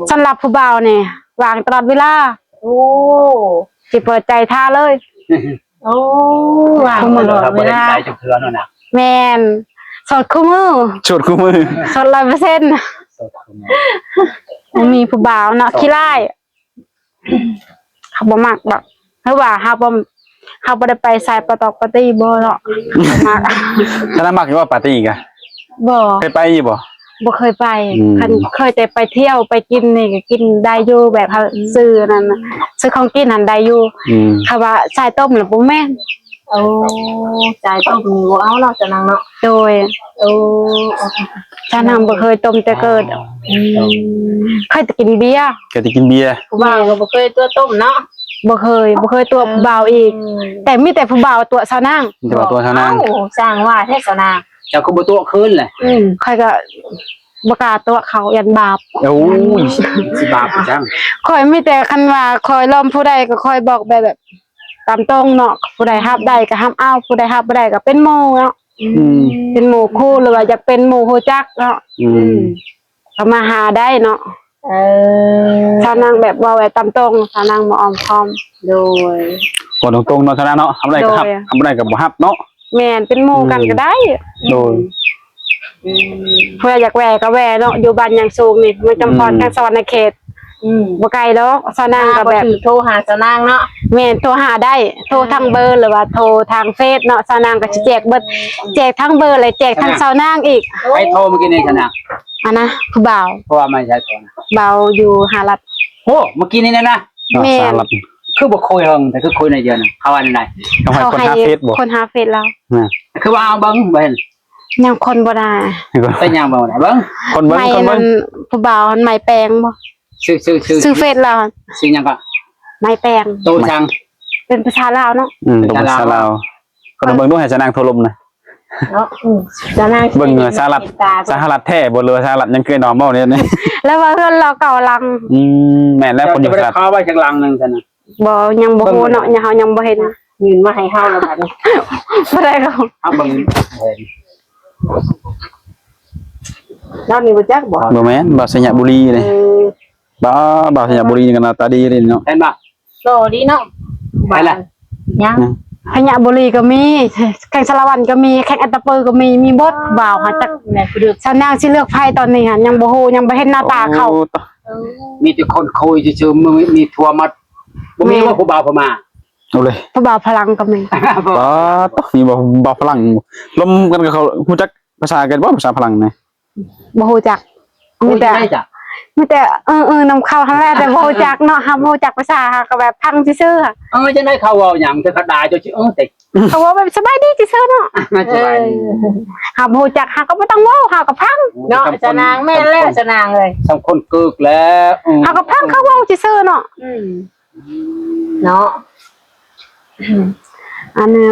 ສຳລັບຜູ້ບ່າວນີ້ວ່າງຕະຫຼອດເວລາ. ໂອ້ ຊິເປີດໃຈຖ້າເລີຍ. ໂອ້ ວ່າງຕະຫຼອດເວລາ ບໍ່ໄດ້ໄດ້ຈັກເທື່ອເນາະນະ. ແມ່ນ ໂສດຄູ່ມື້ ໂສດຄູ່ມື້ ໂສດຮ້ອຍເປີເຊັນ ໂສດຄູ່ມື້. ບໍ່ມີຜູ້ບ່າວເນາະ ໂສດ ຂີ້ຮ້າຍ ເຂົາບໍ່ມັກດອກ ຫຼືວ່າເຮົາບໍ່ ເຮົາບໍ່ໄດ້ໄປສາຍປາຕອກປາຕີ້ບໍ່ເນາະ ບໍ່ມັກ. ຄັນມັກຢູ່ບໍ່ປາຕີ້ກະ? ບໍ່ ເຄີຍໄປຢູ່ບໍ່? ບໍ່ເຄີຍໄປ. ອືມ ຄັນເຄີຍແຕ່ໄປທ່ຽວໄປກິນນີ້ກໍກິນໄດ້ຢູ່ ແບບເຮົາ ອືມ ຊື້ອັນນັ້ນນະ ຊື້ຂອງກິນຫັ້ນໄດ້ຢູ່. ອືມ ຄັນວ່າສາຍຕົ້ມລະບໍ່ແມ່ນ. ໂອ້ ສາຍຕົ້ມນີ້ບໍ່ເອົາເນາະ ສາວນາງເນາະ. ໂດຍ ໂອ້ ສາວນາງບໍ່ເຄີຍຕົ້ມແຕ່ເກີດ. ອືມ ເຄີຍແຕ່ກິນເບຍ ເຄີຍແຕ່ກິນເບຍ. ຜູ້ບ່າວກໍບໍ່ເຄີຍຕົວະຕົ້ມເນາະ. ບໍ່ເຄີຍ ບໍ່ເຄີຍຕົວະຜູ້ບ່າວອີກ. ອືມ ແຕ່ມີແຕ່ຜູ້ບ່າວຕົວະສາວນາງ. ມີແຕ່ວ່າຕົວະສາວນາງ. ເອົ້າ ຊ່າງວ່າແທ້ສາວນາງ. ເຈົ້າຄືບໍ່ຕົວະຄືນລະ? ອືມ ຂ້ອຍກໍບໍ່ກ້າຕົວະເຂົາ ຢ້ານບາບ. ໂອ້ຍ ຊິບາບຫຍັງ? ຂ້ອຍມີແຕ່ຄັນວ່າຂ້ອຍລອມຜູ້ໃດກໍຂ້ອຍບອກແບບ ແບບຕາມຕົງເນາະ ຜູ້ໃດຮັບໄດ້ກໍຮັບເອົາ ຜູ້ໃດຮັບບໍ່ໄດ້ກໍເປັນໝູ່ເນາະ. ອືມ ເປັນໝູ່ຄູ່ ຫຼືວ່າຢາກເປັນໝູ່ຮູ້ຈັກເນາະ. ອືມ ອືມ ກໍມາຫາໄດ້ເນາະ. ເອີ ສາວນາງແບບເວົ້າໄວ້ຕາມຕົງ ສາວນາງບໍ່ອ້ອມຄ້ອມ. ໂດຍ ເວົ້າຕົງໆເນາະ ສາວນາງເນາະ ຮັບໄດ້ກໍຮັບ ໂດຍ ຮັບບໍ່ໄດ້ກໍບໍ່ຮັບເນາະ. ແມ່ນ ເປັນໝູ່ກັນກໍໄດ້. ອືມ ໂດຍ ອືມ ເພື່ອຢາກແວ່ກໍແວ່ເນາະ ຢູ່ບ້ານຍາງສູງນີ້ ເມືອງຈຳພອນ ອືມ ແຂວງສະຫວັນນະເຂດ. ອືມ ບໍ່ໄກດອກ ສາວນາງກໍແບບ ໂທຫາສາວນາງເນາະ. ແມ່ນ ໂທຫາໄດ້ ໂທທາງເບີ ອືມ ຫຼືວ່າໂທທາງເຟສເນາະ ສາວນາງກໍຊິແຈກເບິດ. ອືມ ແຈກທັງເບີ ແລະ ແຈກທັງສາວນາງອີກ. ໃຜໂທມື້ກີ້ນີ້ຊະນະ? ອັນນະ ຜູ້ບ່າວ. ເພາະວ່າມາໃສໂທນະ? ບ່າວຢູ່ຫະລັດ. ໂອ້ ມື້ກີ້ນີ້ນະ? ແມ່ນ ສະຫະລັດ. ຄືບໍ່ຄຸຍເຖິງ ແຕ່ຄືຄຸຍໜ້ອຍດຽວນະ. ເຂົາວ່າແນວໃດ? ເຂົາໃຫ້ຄົນຫາເຟສບໍ່? ຄົນຫາເຟສລາວ. ຄືວ່າເອົາເບິ່ງ ບໍ່ເຫັນ. ຍັງຄົນບໍ່ໄດ້ ໄປຍ່າງເບິ່ງ ເບິ່ງ ຄົນເບິ່ງ ຄົນເບິ່ງ. ຜູ້ບ່າວຫັ້ນ ໄມ້ແປງບໍ່? ຊື່ ຊື່ ຊື່ ຊື່ເຟສລາວ. ຊື່ຫຍັງກໍ? ໄມ້ແປງ. ໂຕສັງ? ເປັນພາສາລາວເນາະ. ອືມ ເປັນພາສາລາວ. ຄົນເບິ່ງດູ ໃຫ້ສາວນາງໂທລົມນະ. ເນາະ ອືມ ສາວນາງ ເບິ່ງສະຫະລັດ ສະຫະລັດແທ້ບໍ່ ຫຼືວ່າສະຫະລັດຍັງຄືນອມເວົ້ານີ້? ແລ້ວວ່າເຮືອນລາວເກົ້າຫຼັງ. ອືມ ແມ່ນແລ້ວ ຄົນຢູ່ສະຫະລັດ. ເຂົາໄວ້ຈັກຫຼັງໜຶ່ງຊັ້ນນະ? ບໍ່ ຍັງບໍ່ຮູ້ເນາະ ເຮົາຍັງບໍ່ເຫັນ. ຍື່ນມາໃຫ້ເຮົາແລ້ວບາດນີ້ ບໍ່ໄດ້ເຂົາ ເຮົາເບິ່ງ ເອີ ລາວນີ້ຮູ້ຈັກບໍ່? ບໍ່ແມ່ນ ບ່າວໄຊຍະບູລີເດ້. ເອີ ບ່າວ ບ່າວໄຊຍະບູລີນີ້ກໍໜ້າຕາດີເດ້ເນາະ. ເຫັນບໍ່? ຫຼໍ່ດີເນາະ. ໃຜລະ? ຍັງ ໄຊຍະບູລີກໍມີ ແຂວງສາລະວັນກໍມີ ແຂວງອັດຕະປືກໍມີ ມີເບິດ. ວ້າວ ບ່າວຫາຈັກ ແມ່ນຜູ້ເດີ ສາວນາງຊິເລືອກໃຜຕອນນີ້ຫະ ຍັງບໍ່ຮູ້ ຍັງບໍ່ເຫັນໜ້າຕາເຂົາ. ໂອ້ ມີແຕ່ຄົນຄຸຍຊື່ໆ ມີ ມີທົ່ວໝົດ. ບໍ່ມີ ແມ່ນ ບໍ່ ຜູ້ບ່າວພະມ້າ? ເອົາເລີຍ ຜູ້ບ່າວຝຣັ່ງກໍມີ. ປາດ ມີບໍ່ ບ່າວຝຣັ່ງ ລົມກັນ ເຂົາຮູ້ຈັກພາສາກັນບໍ່ ພາສາຝຣັ່ງນະ? ບໍ່ຮູ້ຈັກ ມີແຕ່ ມີແຕ່ເອີໆນຳເຂົາຫັ້ນແຫຼະ ແຕ່ບໍ່ຮູ້ຈັກເນາະ ເຮົາບໍ່ຮູ້ຈັກພາສາ ເຮົາກໍແບບຟັງຊື່ໆ. ເອີ ຈັ່ງໃດ ເຂົາເວົ້າຫຍັງ ເຂົາດ່າເຈົ້າຊິເອີ ເຂົາເວົ້າແບບສະບາຍດີຊື່ໆເນາະ. ສະບາຍດີ ເຮົາບໍ່ຮູ້ຈັກ ເຮົາກໍບໍ່ຕ້ອງເວົ້າ ເຮົາກໍຟັງເນາະ. ສາວນາງ ແມ່ນແລ້ວ ສາວນາງເອີຍ ສຳຄົນກຶກແລ້ວ. ເຮົາກໍຟັງເຂົາເວົ້າຊື່ໆເນາະ. ອືມ ເນາະ ອັນນີ້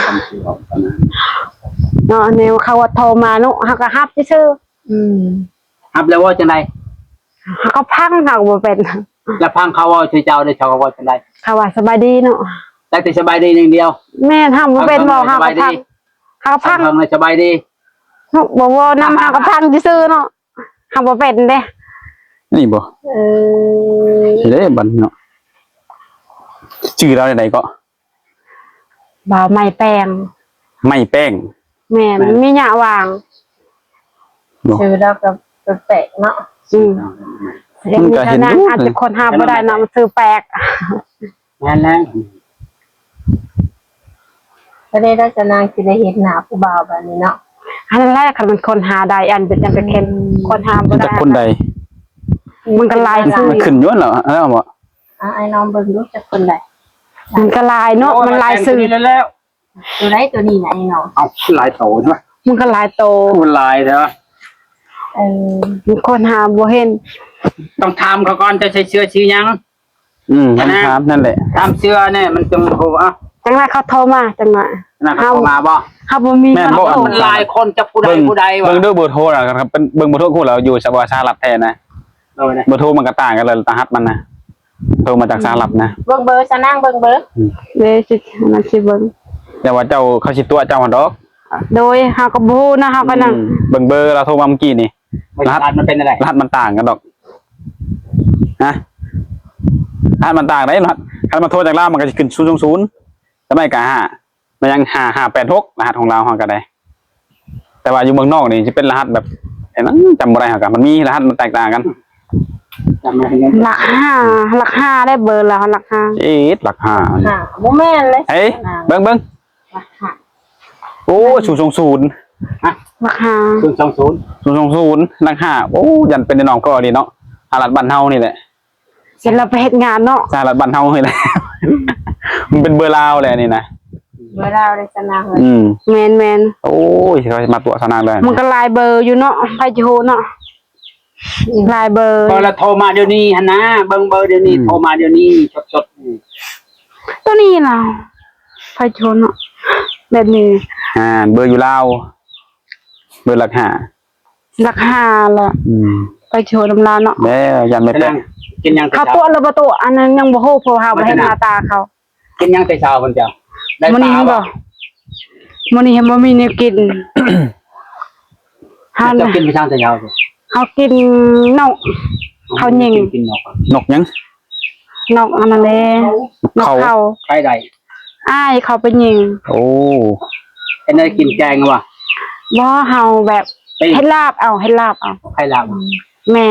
ຄຳຊິເວົ້າ ຄຳຊິເວົ້າ ຄຳຊິເວົ້າ ຄຳຊິເວົ້າ ຄຳຊິເວົ້າ ຄຳຊິເວົ້າ ຄຳຊິເວົ້າ ຄຳຊິເວົ້າ ຄຳຊິເວົ້າ ຄຳຊິເວົ້າ ຄຳຊິເວົ້າ ຄຳຊິເ ເນາະ ແນວເຂົາໂທມາເນາະ ເຮົາກໍຮັບຊື່ໆ. ອືມ ຮັບແລ້ວເວົ້າຈັ່ງໃດ? ເຮົາກໍຟັງ ເຮົາກໍບໍ່ເປັນ. ແລ້ວຟັງເຂົາເວົ້າຊື່ເຈົ້າເດ້ ເຈົ້າເວົ້າຈັ່ງໃດ? ເຂົາວ່າສະບາຍດີເນາະ ໄດ້ແຕ່ສະບາຍດີຢ່າງດຽວ. ແມ່ນ ເຮົາບໍ່ເປັນເວົ້າ ເຮົາກໍຟັງ ເຮົາກໍຟັງ ສະບາຍດີ ເຮົາບໍ່ເວົ້ານຳ ເຮົາກໍຟັງຊື່ໆເນາະ. ເຮົາບໍ່ເປັນເດ້ ນີ້ບໍ່? ເອີ ຊິໄດ້ບັດເນາະ. ຊື່ລາວແນວໃດເກາະ? ບ່າວໄມ້ແປ້ງ. ໄມ້ແປ້ງ? ແມ່ນ ແມ່ນ ມີຍະຫວ່າງ. ບໍ່ ຊື່ລາວກໍແປກໆເນາະ. ອືມ ມັນກໍເຫັນຢູ່ ອາດຈະຄົ້ນຫາບໍ່ໄດ້ເນາະ ມັນຊື່ແປກ. ແມ່ນແລ້ວ ກໍໄດ້ ໄດ້ສະນາງຊິໄດ້ເຫັນໜ້າຜູ້ບ່າວບາດນີ້ເນາະ. ອັນນັ້ນແຫຼະ ຄັນມັນຄົ້ນຫາໄດ້ ອັນເປັນຫຍັງກໍເຫັນ ອືມ ຄົ້ນຫາບໍ່ໄດ້ ຈັກຄົນໃດ. ມັນກໍຫຼາຍຊື່ ມັນຂຶ້ນຢູ່ຫັ້ນແຫຼະ ເອົາບໍ່ ອ່າ ອ້າຍນ້ອງເບິ່ງດູ ຈັກຄົນໃດ. ມັນກໍຫຼາຍເນາະ ໂອ້ ມັນຫຼາຍຊື່ ໂຕໃດ ໂຕນີ້ນະ ອ້າຍນ້ອງ? ເອົາ ຫຼາຍໂຕເນາະ ມັນກໍຫຼາຍໂຕ ມັນຫຼາຍເນາະ. ເອີ ມັນຄົ້ນຫາບໍ່ເຫັນ ຕ້ອງຖາມເຂົາກ່ອນ ເຈົ້າໃສ່ເສື້ອສີຫຍັງ? ອືມ ຄຳຖາມນັ້ນແຫຼະ ຖາມເສື້ອແນ່ ມັນຈັ່ງໂທ. ເອົ້າ ຈັ່ງໃດເຂົາໂທມາ ຈັ່ງໃດ ນັ້ນເຂົາໂທມາບໍ່? ເຮົາບໍ່ມີ ແມ່ນບໍ່? ມັນຫຼາຍຄົນ ຈັກຜູ້ໃດຜູ້ໃດວ່າ ເບິ່ງເດີ ເບີໂທນະ ຄັນເປັນເບິ່ງເບີໂທ ຄົນລາວຢູ່ສະຫວັດສະຫະລັດແທ້ນະ. ໂດຍນະ ເບີໂທມັນກໍຕ່າງກັນແຫຼະ ລະຫັດມັນນະ ໂທມາຈາກສະຫະລັດນະ. ເບິ່ງເບີຊະນາງ ເບິ່ງເບີ ອືມ ເດ ຊິ ອັນນັ້ນຊິເບິ່ງ ແຕ່ວ່າເຈົ້າ ເຂົາຊິຕົວະເຈົ້າຫັ້ນດອກ. ໂດຍ ເຮົາກໍບໍ່ຮູ້ນະ ເຮົາກໍນັ້ນ ອືມ ເບິ່ງເບີລາວໂທມາເມື່ອກີ້ນີ້ ລະຫັດ ລະຫັດມັນເປັນຈັ່ງໃດ? ລະຫັດມັນຕ່າງກັນດອກ ຮະ ລະຫັດມັນຕ່າງໃດ໋. ລະຫັດ ຄັນມັນໂທຈາກລາວ ມັນກໍຊິຂຶ້ນສູນສອງສູນ ສະໄໝກໍຫ້າ ແມ່ນຫຍັງ ຫ້າຫ້າແປດຫົກ ລະຫັດຂອງລາວເຮົາກໍໄດ້. ແຕ່ວ່າຢູ່ເມືອງນອກນີ້ຊິເປັນລະຫັດແບບ ອັນນັ້ນຈຳບໍ່ໄດ້ ເຮົາກໍ ມັນມີລະຫັດມັນແຕກຕ່າງກັນ. ຫຼັກຫ້າ ຫຼັກຫ້າໄດ້ເບີລາວ ຫຼັກຫ້າ ເອີ ຫຼັກຫ້າ ຫ້າ ບໍ່ແມ່ນເລີຍ. ເອີ ເບິ່ງໆ ຫຼັກຫ້າ ໂອ້ ສູນສອງສູນ ຮະ ຫຼັກຫ້າ ສູນສອງສູນ ສູນສອງສູນ ຫຼັກຫ້າ. ໂອ້ ຢ້ານເປັນໄອ້ນ້ອງກໍດີເນາະ ສະຫະລັດບ້ານເຮົານີ້ແຫຼະ. ເຫັນລາວໄປເຮັດງານເນາະ ສະຫະລັດບ້ານເຮົານີ້ແຫຼະ ມັນເປັນເບີລາວແຫຼະນີ້ນະ ເບີລາວເດ້ຊະນາງເອີຍ. ອືມ ແມ່ນໆ ໂອ້ຍ ເຂົາມາຕົວະຊະນາງເລີຍ ມັນກໍຫຼາຍເບີຢູ່ເນາະ ໃຜຊິຮູ້ເນາະ ຫຼາຍເບີ. ເບີລະໂທມາດຽວນີ້ຫັ້ນນະ ເບິ່ງເບີດຽວນີ້ ອືມ ໂທມາດຽວນີ້ສົດໆ ໂຕນີ້ລະ ໃຜຊິຮູ້ເນາະ ແບບນີ້. ອ່າ ເບີຢູ່ລາວ ເບີຫຼັກຫ້າ ຫຼັກຫ້າລະ ອືມ ໄປໂທນຳລາວເນາະ. ແມ່ ຢ້ານແມ່ແປ້ງ ກິນຫຍັງແຕ່ເຊົ້າ? ເຂົາຕົວະຫຼືບໍ່ຕົວະ ອັນນັ້ນຍັງບໍ່ຮູ້ ເພາະເຮົາບໍ່ເຫັນໜ້າຕາເຂົາ. ກິນຫຍັງແຕ່ເຊົ້າພຸ້ນເຈົ້າ? ໄດ້ປາບໍ່? ມື້ນີ້ບໍ່ ມື້ນີ້ຍັງບໍ່ມີແນວກິນ. ເຮົາ ເຈົ້າກິນໄປທາງແຕ່ເຊົ້າ? ເຮົາກິນນົກ ເຂົາຍິງ. ກິນນົກ ນົກຫຍັງ? ນົກອັນນັ້ນເດ້ ນົກເຂົາ ໃຜໄດ້? ອ້າຍເຂົາໄປຍິງ. ໂອ້ ເຮັດແນວກິນແກງຫວາ? ບໍ່ ເຮົາແບບ ໄປ ເຮັດລາບເອົາ ເຮັດລາບເອົາ. ໃຜລາບ? ແມ່.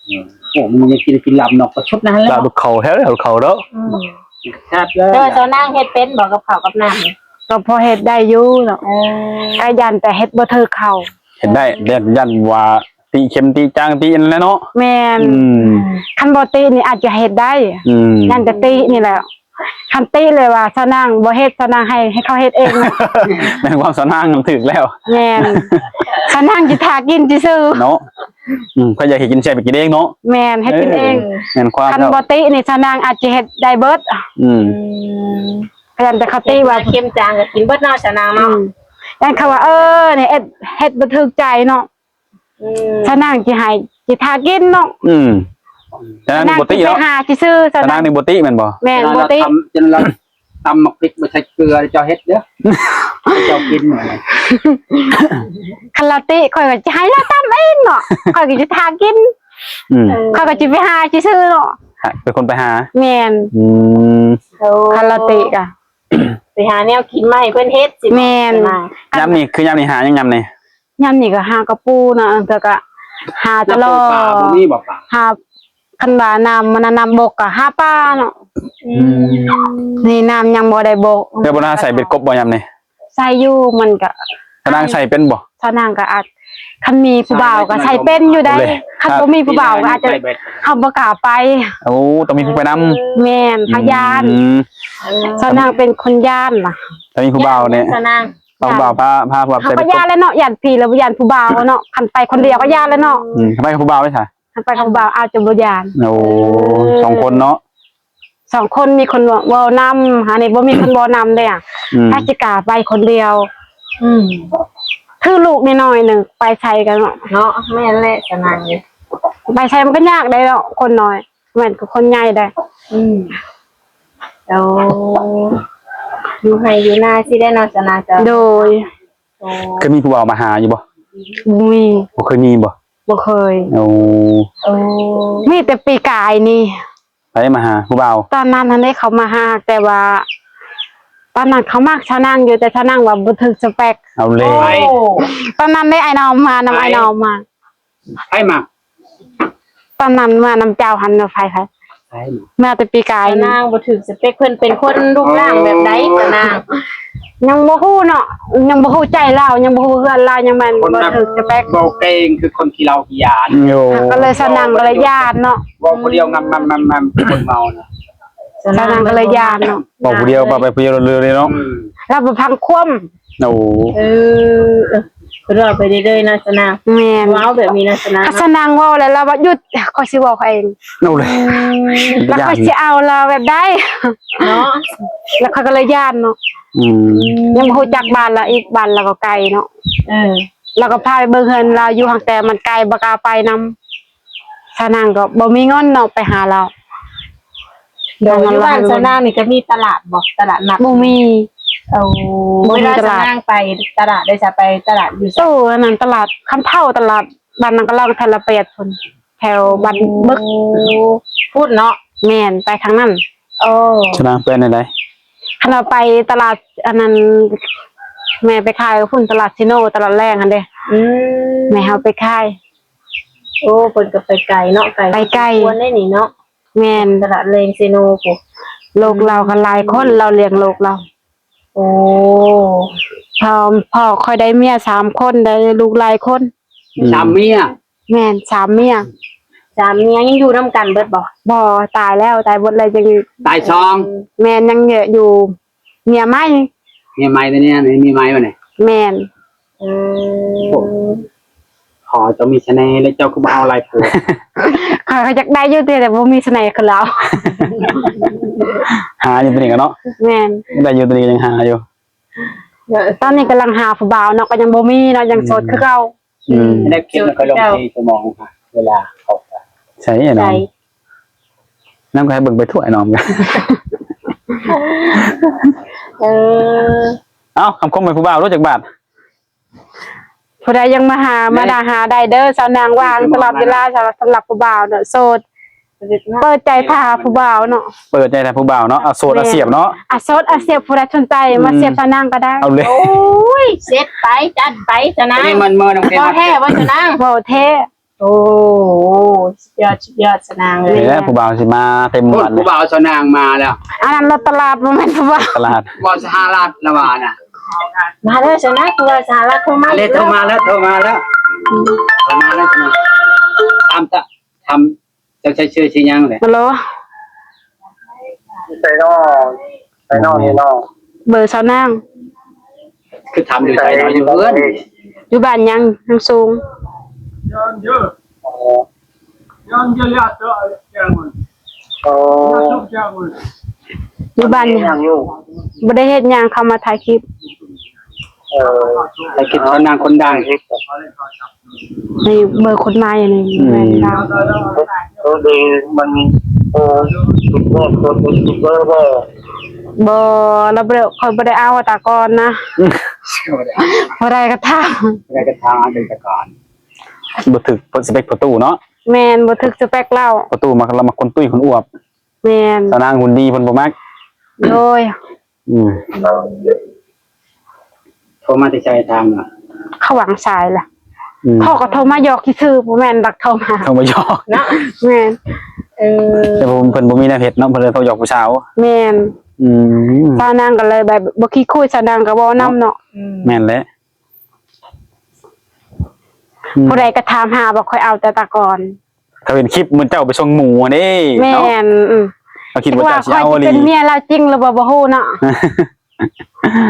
ເອີ ໂອ້ ມັນຍັງກິນ ກິນລາບນົກປະຊົດນັ້ນແຫຼະ ລາບເຂົາແທ້ ເຂົາເນາະ. ອືມ ແຊບເລີຍ. ແຕ່ວ່າສາວນາງເຮັດເປັນບໍ່ ກັບເຂົ້າກັບນ້ຳ? ກໍພໍເຮັດໄດ້ຢູ່ເນາະ. ເອີ ກໍຢ້ານແຕ່ເຮັດບໍ່ຖືກເຂົາ. ເຮັດໄດ້ ຢ້ານ ຢ້ານວ່າ ຕິເຂັມຕິຈາງຕິອັນນັ້ນແຫຼະເນາະ. ແມ່ນ. ອືມ ຄັນບໍ່ຕິນີ້ອາດຈະເຮັດໄດ້. ອືມ ຢ້ານແຕ່ຕິນີ້ແຫຼະ. ຄັນຕິເລີຍວ່າສາວນາງບໍ່ເຮັດ ສາວນາງໃຫ້ ໃຫ້ເຂົາເຮັດເອງ. ແມ່ນຄວາມສາວນາງຖືກແລ້ວ. ແມ່ນ ສາວນາງຊິຖ້າກິນຊື່ໆເນາະ. ອືມ ໃຜຢາກເຮັດກິນແຊບໄປກິນເອງເນາະ. ແມ່ນ ເຮັດກິນເອງ. ເອີ ແມ່ນຄວາມ ຄັນບໍ່ຕິນີ້ສາວນາງອາດຈະເຮັດໄດ້ເບິດ. ອືມ ອືມ ຢ້ານແຕ່ເຂົາຕິວ່າ ເຄັມຈາງກໍກິນເບິດເນາະ ສາວນາງເນາະ. ອືມ ຢ້ານເຂົາວ່າ ເອີ ນີ້ເຮັດ ເຮັດບໍ່ຖືກໃຈເນາະ. ອືມ ສາວນາງຊິໃຫ້ ຊິຖ້າກິນເນາະ. ອືມ ສາວນາງບໍ່ຕິເນາະ. ສາວນາງຊິໄປຫາຊື່ໆ ສາວນາງນີ້ບໍ່ຕິແມ່ນບໍ່? ແມ່ນ ບໍ່ຕິ. ຕຳໝາກພິກບໍ່ໃສ່ເກືອ ເຈົ້າເຮັດເດີ້ ເຈົ້າກິນ. ຄັນລາວຕິ ຂ້ອຍກໍຊິໃຫ້ລາວຕຳເອງເນາະ ຂ້ອຍກໍຊິຖ້າກິນ. ອືມ ຂ້ອຍກໍຊິໄປຫາຊື່ໆເນາະ. ເປັນຄົນໄປຫາ. ແມ່ນ. ອືມ ໂອ້ ຄັນລາວຕິກະ ໄປຫາແນວກິນມາໃຫ້ເພິ່ນເຮັດຊິ. ແມ່ນ. ຍາມນີ້ ຄືຍາມນີ້ຫາຫຍັງຍາມນີ້? ຍາມນີ້ກໍຫາກະປູນະ ເທື່ອກໍຫາຕະຫຼໍ່. ບໍ່ມີບໍ່ປາ? ຫາ ຄັນວ່ານ້ຳມັນນະ ນ້ຳບົກກໍຫາປາເນາະ. ອືມ ນີ້ນ້ຳຍັງບໍ່ໄດ້ບົກ. ແລ້ວບໍ່ໄດ້ໃສ່ເບັດກົບບໍ່ຍາມນີ້? ໃສ່ຢູ່ ມັນກໍ ສາວນາງໃສ່ເປັນບໍ່? ສາວນາງກໍອາດ ຄັນມີຜູ້ບ່າວກໍໃສ່ເປັນຢູ່ໄດ໋. ຄັນບໍ່ມີຜູ້ບ່າວກໍອາດຈະ ເຮົາບໍ່ກ້າໄປ. ໂອ້ ຕ້ອງມີຜູ້ໄປນຳ. ແມ່ນ ເຮົາຢ້ານ. ອືມ ສາວນາງເປັນຄົນຢ້ານນະ. ຖ້າມີຜູ້ບ່າວນີ້ ສາວນາງ ຕ້ອງບ່າວພາ ພາຜູ້ບ່າວ ເຮົາກໍຢ້ານແຫຼະເນາະ ຢ້ານຜີແລ້ວບໍ່ຢ້ານຜູ້ບ່າວເນາະ. ຄັນໄປຄົນດຽວກໍຢ້ານແຫຼະເນາະ. ອືມ ຄັນໄປກັບຜູ້ບ່າວໄດ້ຊະ? ຄັນໄປກັບຜູ້ບ່າວອາດຈະບໍ່ຢ້ານ. ໂອ້ ສອງຄົນເນາະ ສອງຄົນ ມີຄົນເວົ້ານຳ ອັນນີ້ບໍ່ມີຄົນເວົ້ານຳເດ້. ອືມ ໃຜຊິກ້າໄປຄົນດຽວ. ອືມ ຄືລູກນ້ອຍໆໜຶ່ງ ໄປໃສກໍເນາະ ເນາະ ແມ່ນແຫຼະ ສະນາງນີ້ ໄປໃສມັນກໍຍາກໄດ໋ເນາະ ຄົນນ້ອຍ ແມ່ນຄືຄົນໃຫຍ່ໄດ໋. ອືມ ໂອ້ ຢູ່ໄຮ່ຢູ່ນາຊີ້ໄດ໋ເນາະ ສະນາງກໍ ໂດຍ. ໂອ້ ເຄີຍມີຜູ້ບ່າວມາຫາຢູ່ບໍ່? ບໍ່ມີ. ບໍ່ເຄີຍມີບໍ່? ບໍ່ເຄີຍ. ໂອ້ ໂອ້ ມີແຕ່ປີກາຍນີ້. ໃຜມາຫາຜູ້ບ່າວ? ຕອນນັ້ນຫັ້ນເດ້ ເຂົາມາຫາ ແຕ່ວ່າຕອນນັ້ນເຂົາມັກສາວນາງຢູ່ ແຕ່ສາວນາງວ່າບໍ່ຖືກສະເປັກ. ເອົາແລ້ວ ໂອ້ ຕອນນັ້ນເດ້ ອ້າຍນ້ອງມານຳ ໃຜ? ອ້າຍນ້ອງມາ. ໃຜມັກ? ຕອນນັ້ນມານຳເຈົ້າຫັ້ນນະ. ໃຜ ໃຜ? ໃຜມາ? ມາແຕ່ປີກາຍນີ້. ສາວນາງບໍ່ຖືກສະເປັກ ເພິ່ນເປັນຄົນຮູບຮ່າງແບບໃດ ສາວນາງ? ຍັງບໍ່ຮູ້ເນາະ ຍັງບໍ່ຮູ້ໃຈລາວ ຍັງບໍ່ຮູ້ເຮືອນລາວ ຍັງແມ່ນບໍ່ຖືກສະເປັກ. ຄົນນັ້ນບໍ່ເກັ່ງ ຄືຄົນຂີ້ເຫຼົ້າຂີ້ຢາ. ໂອ້ ກໍເລີຍສາວນາງກໍເລີຍຢ້ານເນາະ ເວົ້າຜູ້ດຽວງຳໆໆໆ ຄົນເມົານະ. ສາວນາງກໍເລີຍຢ້ານເນາະ ເວົ້າຜູ້ດຽວ ເວົ້າໄປຜູ້ດຽວເລີຍເນາະ. ອືມ ລາວບໍ່ຟັງຄວາມ. ໂອ້ ເອີ ເອີ ເພິ່ນເວົ້າໄປເລື້ອຍໆນະ ສາວນາງ. ແມ່ນ ເວົ້າແບບນີ້ນະ ສາວນາງ. ສາວນາງເວົ້າແລ້ວ ລາວວ່າ ຢຸດ ຂ້ອຍຊິເວົ້າເອງ. ໂອ້ ແລ້ວຂ້ອຍຊິເອົາລາວແບບໃດເນາະ ແລ້ວຂ້ອຍກໍເລີຍຢ້ານເນາະ. ອືມ ຍັງບໍ່ຮູ້ຈັກບ້ານລາວອີກ ບ້ານລາວກໍໄກເນາະ. ເອີ ລາວກໍພາໄປເບິ່ງເຮືອນລາວຢູ່ ຫາກແຕ່ມັນໄກ ບໍ່ກ້າໄປນຳ. ສາວນາງກໍບໍ່ມີເງິນເນາະ ໄປຫາລາວ. ໂດຍ ຢູ່ບ້ານສາວນາງນີ້ກໍມີຕະຫຼາດບໍ່? ຕະຫຼາດນັດ ບໍ່ມີ. ໂອ້ ບໍ່ມີຕະຫຼາດ. ເວລາສາວນາງໄປຕະຫຼາດໄດ້ສະ ໄປຕະຫຼາດຢູ່ໃສ? ໂອ້ ອັນນັ້ນຕະຫຼາດຄຳເທົາ ຕະຫຼາດບ້ານນາງກະລອງ ແຖວລະປຽດພຸ້ນ ແຖວບ້ານເບິກ. ໂອ້ ພຸ້ນເນາະ. ແມ່ນ ໄປທາງນັ້ນ. ໂອ້ ສາວນາງໄປແນວໃດ? ຄັນວ່າໄປຕະຫຼາດອັນນັ້ນ ແມ່ໄປຂາຍພຸ້ນ ຕະຫຼາດຊີໂນ ຕະຫຼາດແລງຫັ້ນເດ້. ອືມ ແມ່ເຮົາໄປຂາຍ. ໂອ້ ເພິ່ນກໍໄປໄກເນາະ ໄກ ໄປໄກ ພໍສົມຄວນເດ້ນີ້ເນາະ. ແມ່ນ ຕະຫຼາດແລງເຊໂນພຸ້ນ. ລູກລາວກໍຫຼາຍຄົນ ອືມ ລາວລ້ຽງລູກລາວ. ໂອ້ ພໍ່ ພໍ່ຂ້ອຍໄດ້ເມຍສາມຄົນ ໄດ້ລູກຫຼາຍຄົນ. ອືມ ສາມເມຍ? ແມ່ນ ສາມເມຍ. ສາມເມຍຍັງຢູ່ນຳກັນເບິດບໍ່? ບໍ່ ຕາຍແລ້ວ ຕາຍເບິດແລ້ວ. ຍັງ ຕາຍສອງ? ແມ່ນ ຍັງເຍອະຢູ່. ເມຍໃໝ່ ເມຍໃໝ່ຕົວນີ້ ເມຍໃໝ່ບໍ່ນີ້? ແມ່ນ. ອືມ ໂອ້ ຂໍເຈົ້າມີສະເໜ່ ແລ້ວເຈົ້າຄືບໍ່ເອົາຫຼາຍຜົວ? ຂ້ອຍກໍຢາກໄດ້ຢູ່ຕິ ແຕ່ບໍ່ມີສະເໜ່ຄືລາວ. ຫາຢູ່ຕົວນີ້ກໍເນາະ. ແມ່ນ ໄດ້ຢູ່ຕົວນີ້ກໍຍັງຫາຢູ່. ຕອນນີ້ກຳລັງຫາຜູ້ບ່າວເນາະ ກໍຍັງບໍ່ມີເນາະ ຍັງໂສດຄືເກົ່າ. ອືມ ອືມ ໄດ້ຄິດວ່າຂ້ອຍລົງສີ່ຊົ່ວໂມງ ເວລາເຂົາ ໃສເນາະ ໃສ ນຳກໍໃຫ້ເບິ່ງໄປທົ່ວໄອ້ນ້ອງ. ເອີ ເອົ້າ ຄຳຄົມໃຫ້ຜູ້ບ່າວໂລດຈັກບາດ. ຜູ້ໃດຍັງມາຫາ ມາດາຫາໄດ້ເດີ ສາວນາງວ່າງຕະຫຼອດເວລາ ສຳລັບຜູ້ບ່າວເນາະ ໂສດ. ເປີດໃຈຖ້າຜູ້ບ່າວເນາະ ເປີດໃຈຖ້າຜູ້ບ່າວເນາະ. ອາ ໂສດອາຊຽບເນາະ ອາ ໂສດອາຊຽບ. ຜູ້ໃດສົນໃຈ ອືມ ມາຊຽບສາວນາງກໍໄດ້. ເອົາເລີຍ ໂອ້ຍ ເສັດໄປ ຈັດໄປ ສາວນາງ. ອັນນີ້ມັນເມີນຳ ບໍ່ແທ້ບໍ່ ສາວນາງ? ບໍ່ແທ້. ໂອ້ ສຸດຍອດ ສຸດຍອດ ສາວນາງເອີຍ. ນີ້ແຫຼະ ຜູ້ບ່າວຊິມາເຕັມບ້ານ ຜູ້ບ່າວສາວນາງມາແລ້ວ. ອັນນັ້ນລົດຕະຫຼາດ ບໍ່ແມ່ນຜູ້ບ່າວ ຕະຫຼາດ ບ່າວສະຫະລັດລະວ່ານະ. ມາແລ້ວ ສາວນາງ ຜູ້ບ່າວສະຫະລັດໂທມາ ອັນນີ້ໂທມາແລ້ວ ໂທມາແລ້ວ ໂທມາແລ້ວ. ຕາມ ຕາມ ຖາມ ເຈົ້າໃຊ້ຊື່ ຊື່ຫຍັງແຫຼະ? ຮັລໂຫຼ ໃສເນາະ ໃສເນາະ ນີ້ເນາະ ເບີສາວນາງ. ຄືຖາມຢູ່ໃສເນາະ? ຢູ່ເຮືອນ ຢູ່ບ້ານຫຍັງ ນາງສູງ? ອໍ ອໍ ຢູ່ບ້ານຫຍັງ? ບໍ່ໄດ້ເຮັດຫຍັງ ເຂົ້າມາຖ່າຍຄລິບ. ເອີ ໃຫ້ຄິດເອົານາງຄົນດັງ ໃຫ້ເບີຄົນໃໝ່ນີ້. ອືມ ແມ່ນລາວ ເອີ ມັນ ເອີ ສຸດຍອດ ຄົນເບີບໍ່? ບໍ່ ລາວບໍ່ໄດ້ ຂ້ອຍບໍ່ໄດ້ເອົາຕາກ່ອນນະ. ບໍ່ໄດ້ກະຖາມ ບໍ່ໄດ້ກະຖາມ ເປັນຕາກ່ອນ. ບໍ່ຖືກສະເປັກພໍ່ຕູ້ເນາະ. ແມ່ນ ບໍ່ຖືກສະເປັກລາວ ພໍ່ຕູ້ມັກ ລາວມັກຄົນຕຸ້ຍຄົນອວບ. ແມ່ນ ສາວນາງຫຸ່ນດີເພິ່ນບໍ່ມັກ. ໂດຍ ອືມ ໂທມາແຕ່ໃສທາງນະ? ເຂົາວາງສາຍລະ. ອືມ ເຂົາກໍໂທມາຫຍອກຊື່ໆ ບໍ່ແມ່ນລັກໂທມາ ໂທມາຫຍອກເນາະ. ແມ່ນ ເອີ ແຕ່ເພິ່ນ ເພິ່ນບໍ່ມີແນວເຮັດເນາະ ເພິ່ນເລີຍໂທຫຍອກຜູ້ສາວ. ແມ່ນ ອືມ ສາວນາງກໍເລີຍແບບບໍ່ຂີ້ຄຸຍ ສາວນາງກໍເວົ້ານຳເນາະ. ອືມ ແມ່ນແຫຼະ. ອືມ ຜູ້ໃດກໍຖາມຫາວ່າຂ້ອຍເອົາແຕ່ຕາກ່ອນ. ເຂົາເຫັນຄລິບມື້ເຈົ້າໄປສົ່ງໝູຫັ້ນເດ້. ແມ່ນ ເນາະ ອືມ ເຂົາຄິດວ່າເຈົ້າຊິເອົາອີ່ຫຼີ. ເປັນເມຍລາວຈິງຫຼືບໍ່ ບໍ່ຮູ້ເນາະ.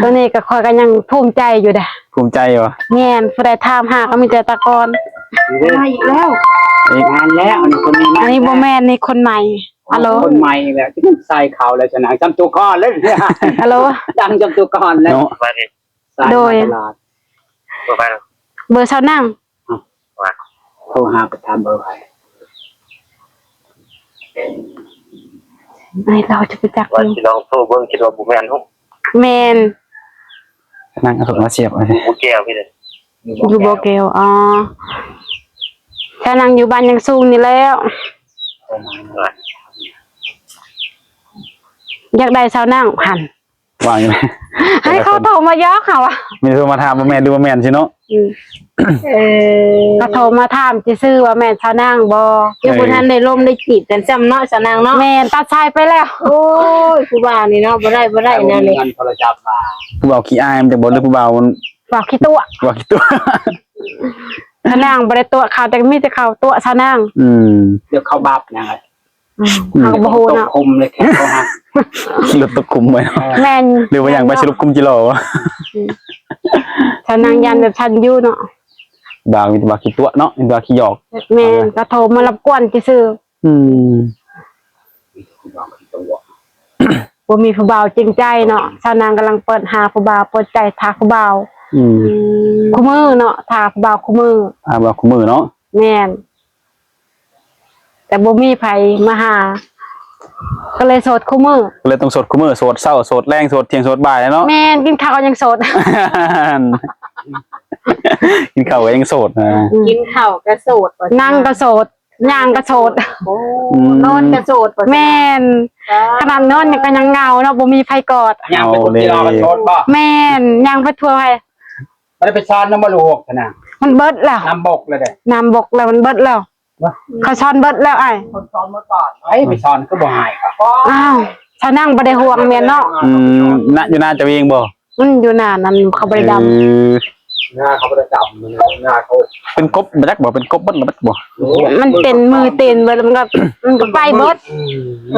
ໂຕນີ້ກໍຂ້ອຍກໍຍັງພູມໃຈຢູ່ເດ້. ພູມໃຈບໍ່? ແມ່ນ ຜູ້ໃດຖາມຫາກໍມີແຕ່ຕາກ່ອນ. ມາອີກແລ້ວ ອີກ ມາແລ້ວ ອັນນີ້ຄົນນີ້ມາ ອັນນີ້ບໍ່ແມ່ນ ນີ້ຄົນໃໝ່. ອາໂລ ຄົນໃໝ່ແລ້ວ ໃສ່ເຂົ້າແລ້ວ ຊະນະ ຈຳຕົວກ່ອນເລີຍ. ອາໂລ ດັງຈຳຕົວກ່ອນແລ້ວເນາະ. ໂດຍ ຕະຫຼາດ ບໍ່ໄປ ເບີສາວນາງ ໂທຫາໄປຖາມເບີໃຜ ໃຫ້ລາວຈະໄປຈັກ ວ່າຊິລອງໂທເບິ່ງ ຄິດວ່າບໍ່ແມ່ນເນາະ ແມ່ນ ນາງເອົາໂທມາສຽບ ຢູ່ບໍ່ແກ້ວພີ້ເດ້ ຢູ່ບໍ່ແກ້ວ ອໍ ສາວນາງຢູ່ບ້ານຫຍັງສູງນີ້ແລ້ວ ຢາກໄດ້ສາວນາງຫັ້ນ ວ່າຢູ່ ໃຫ້ເຂົາໂທມາຢອກເຮົາວ່າ ມີໂທມາຖາມວ່າແມ່ນຫຼືບໍ່ແມ່ນຊີ້ເນາະ ອືມ ເອີ ເຂົາໂທມາຖາມຊື່ໆວ່າແມ່ນສາວນາງບໍ່ ຍັງບໍ່ທັນໄດ້ລົມໄດ້ຈີບກັນຊ້ຳເນາະ ສາວນາງເນາະ ແມ່ນ ຕັດສາຍໄປແລ້ວ ໂອ້ຍ ຜູ້ບ່າວນີ້ເນາະ ບໍ່ໄດ້ ບໍ່ໄດ້ແນວນີ້ ເງິນໂທລະສັບວ່າ ຜູ້ບ່າວຂີ້ອາຍມັນຈັກບໍ່ ຫຼືຜູ້ບ່າວມັນ ເວົ້າຂີ້ຕົວະ ເວົ້າຂີ້ຕົວະ ສາວນາງບໍ່ໄດ້ຕົວະເຂົາ ແຕ່ມີແຕ່ເຂົາຕົວະສາວນາງ ອືມ ດຽວເຂົາບາບຫຍັງ ອືມ ເຮົາກໍບໍ່ຮູ້ເນາະ ຕົກຂຸມເລີຍແຂກເຂົາຫາ ລົດຕົກຂຸມໄວ້ເນາະ ແມ່ນ ຫຼືວ່າຫຍັງ ໄປສະຫຼຸບຂຸມຈິລໍວະ ອືມ ສາວນາງຢ້ານແບບຊັ້ນຢູ່ເນາະ ບ່າວມີແຕ່ບ່າວຂີ້ຕົວະເນາະ ມີແຕ່ບ່າວຂີ້ຫຍອກ ແມ່ນ ກໍໂທມາລົບກວນຊື່ໆ ອືມ ບໍ່ມີຜູ້ບ່າວຈິງໃຈເນາະ ສາວນາງກຳລັງເປີດຫາຜູ້ບ່າວ ເປີດໃຈຖ້າຜູ້ບ່າວ ອືມ ອືມ ຄູ່ມື້ເນາະ ຖ້າຜູ້ບ່າວຄູ່ມື້ ຖ້າບ່າວຄູ່ມື້ເນາະ ແມ່ນ ແຕ່ບໍ່ມີໃຜມາຫາ ກໍເລີຍໂສດຄູ່ມື້ ກໍເລີຍຕ້ອງໂສດຄູ່ມື້ ໂສດເຊົ້າ ໂສດແລງ ໂສດທ່ຽງ ໂສດບ່າຍເນາະ ແມ່ນ ກິນເຂົ້າຍັງໂສດ ກິນເຂົ້າກໍຍັງໂສດນະ ອືມ ກິນເຂົ້າກໍໂສດ ນັ່ງກໍໂສດ ຍ່າງກໍໂສດ ໂອ້ ອືມ ນອນກໍໂສດ ແມ່ນ ຂະໜາດນອນຍັງກໍຍັງເຫງົາເນາະ ບໍ່ມີໃຜກອດ ຍ່າງໄປທົ່ວ ໂອ້ ທີ່ລາວກໍໂສດບໍ່ ແມ່ນ ຍ່າງໄປທົ່ວ ບໍ່ໄດ້ໄປຊ້ອນນຳບໍ່ລູກນະ ມັນເບິດແລ້ວ ນ້ຳບົກແລ້ວເດ້ ນ້ຳບົກແລ້ວ ມັນເບິດແລ້ວ ເຂົາຊ້ອນເບິດແລ້ວອ້າຍ ຄົນຊ້ອນໝົດບ້ານ ໄປ ໄປຊ້ອນຄືບໍ່ຫາຍ ອ້າວ ສາວນາງບໍ່ໄດ້ຫ່ວງແມ່ນເນາະ ອືມ ນະ ຢູ່ນາເຈົ້າເອງບໍ່ ມັນຢູ່ນານັ້ນ ເຂົາບໍ່ໄດ້ດຳ ເອີ ນາເຂົາບໍ່ໄດ້ດຳ ນາເຂົາ ເປັນກົບບໍ່ຈັກບໍ່ ເປັນກົບເບິດລະບໍ່ ມັນເປັນມືຕີນເບິດ ມັນກໍ ມັນກໍໄປເບິດ ອືມ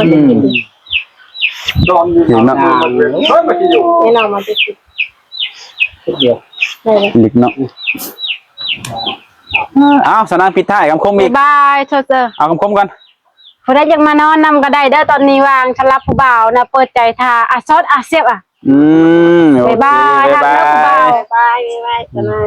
ນອນຢູ່ນຳ ເອີ ມັນຊິຢູ່ ນີ້ເນາະ ມັນຊິ ດຽວ ເລິກເນາະ ເອົາ ສາວນາງ ປິດທ້າຍຄຳຄົມອີກ ບາຍບາຍ ໂຊເຊີ ເອົາຄຳຄົມກ່ອນ ຜູ້ໃດຢາກມານອນນຳກໍໄດ້ເດີ ຕອນນີ້ວ່າງ ສຳລັບຜູ້ບ່າວນະ ເປີດໃຈຖ້າ ອາ ໂສດ ອາ ສຽບ ອາ ອືມ ບາຍບາຍ ໂອເຄ ບາຍບາຍ ບາຍບາຍ ບາຍບາຍ ສາວນາງ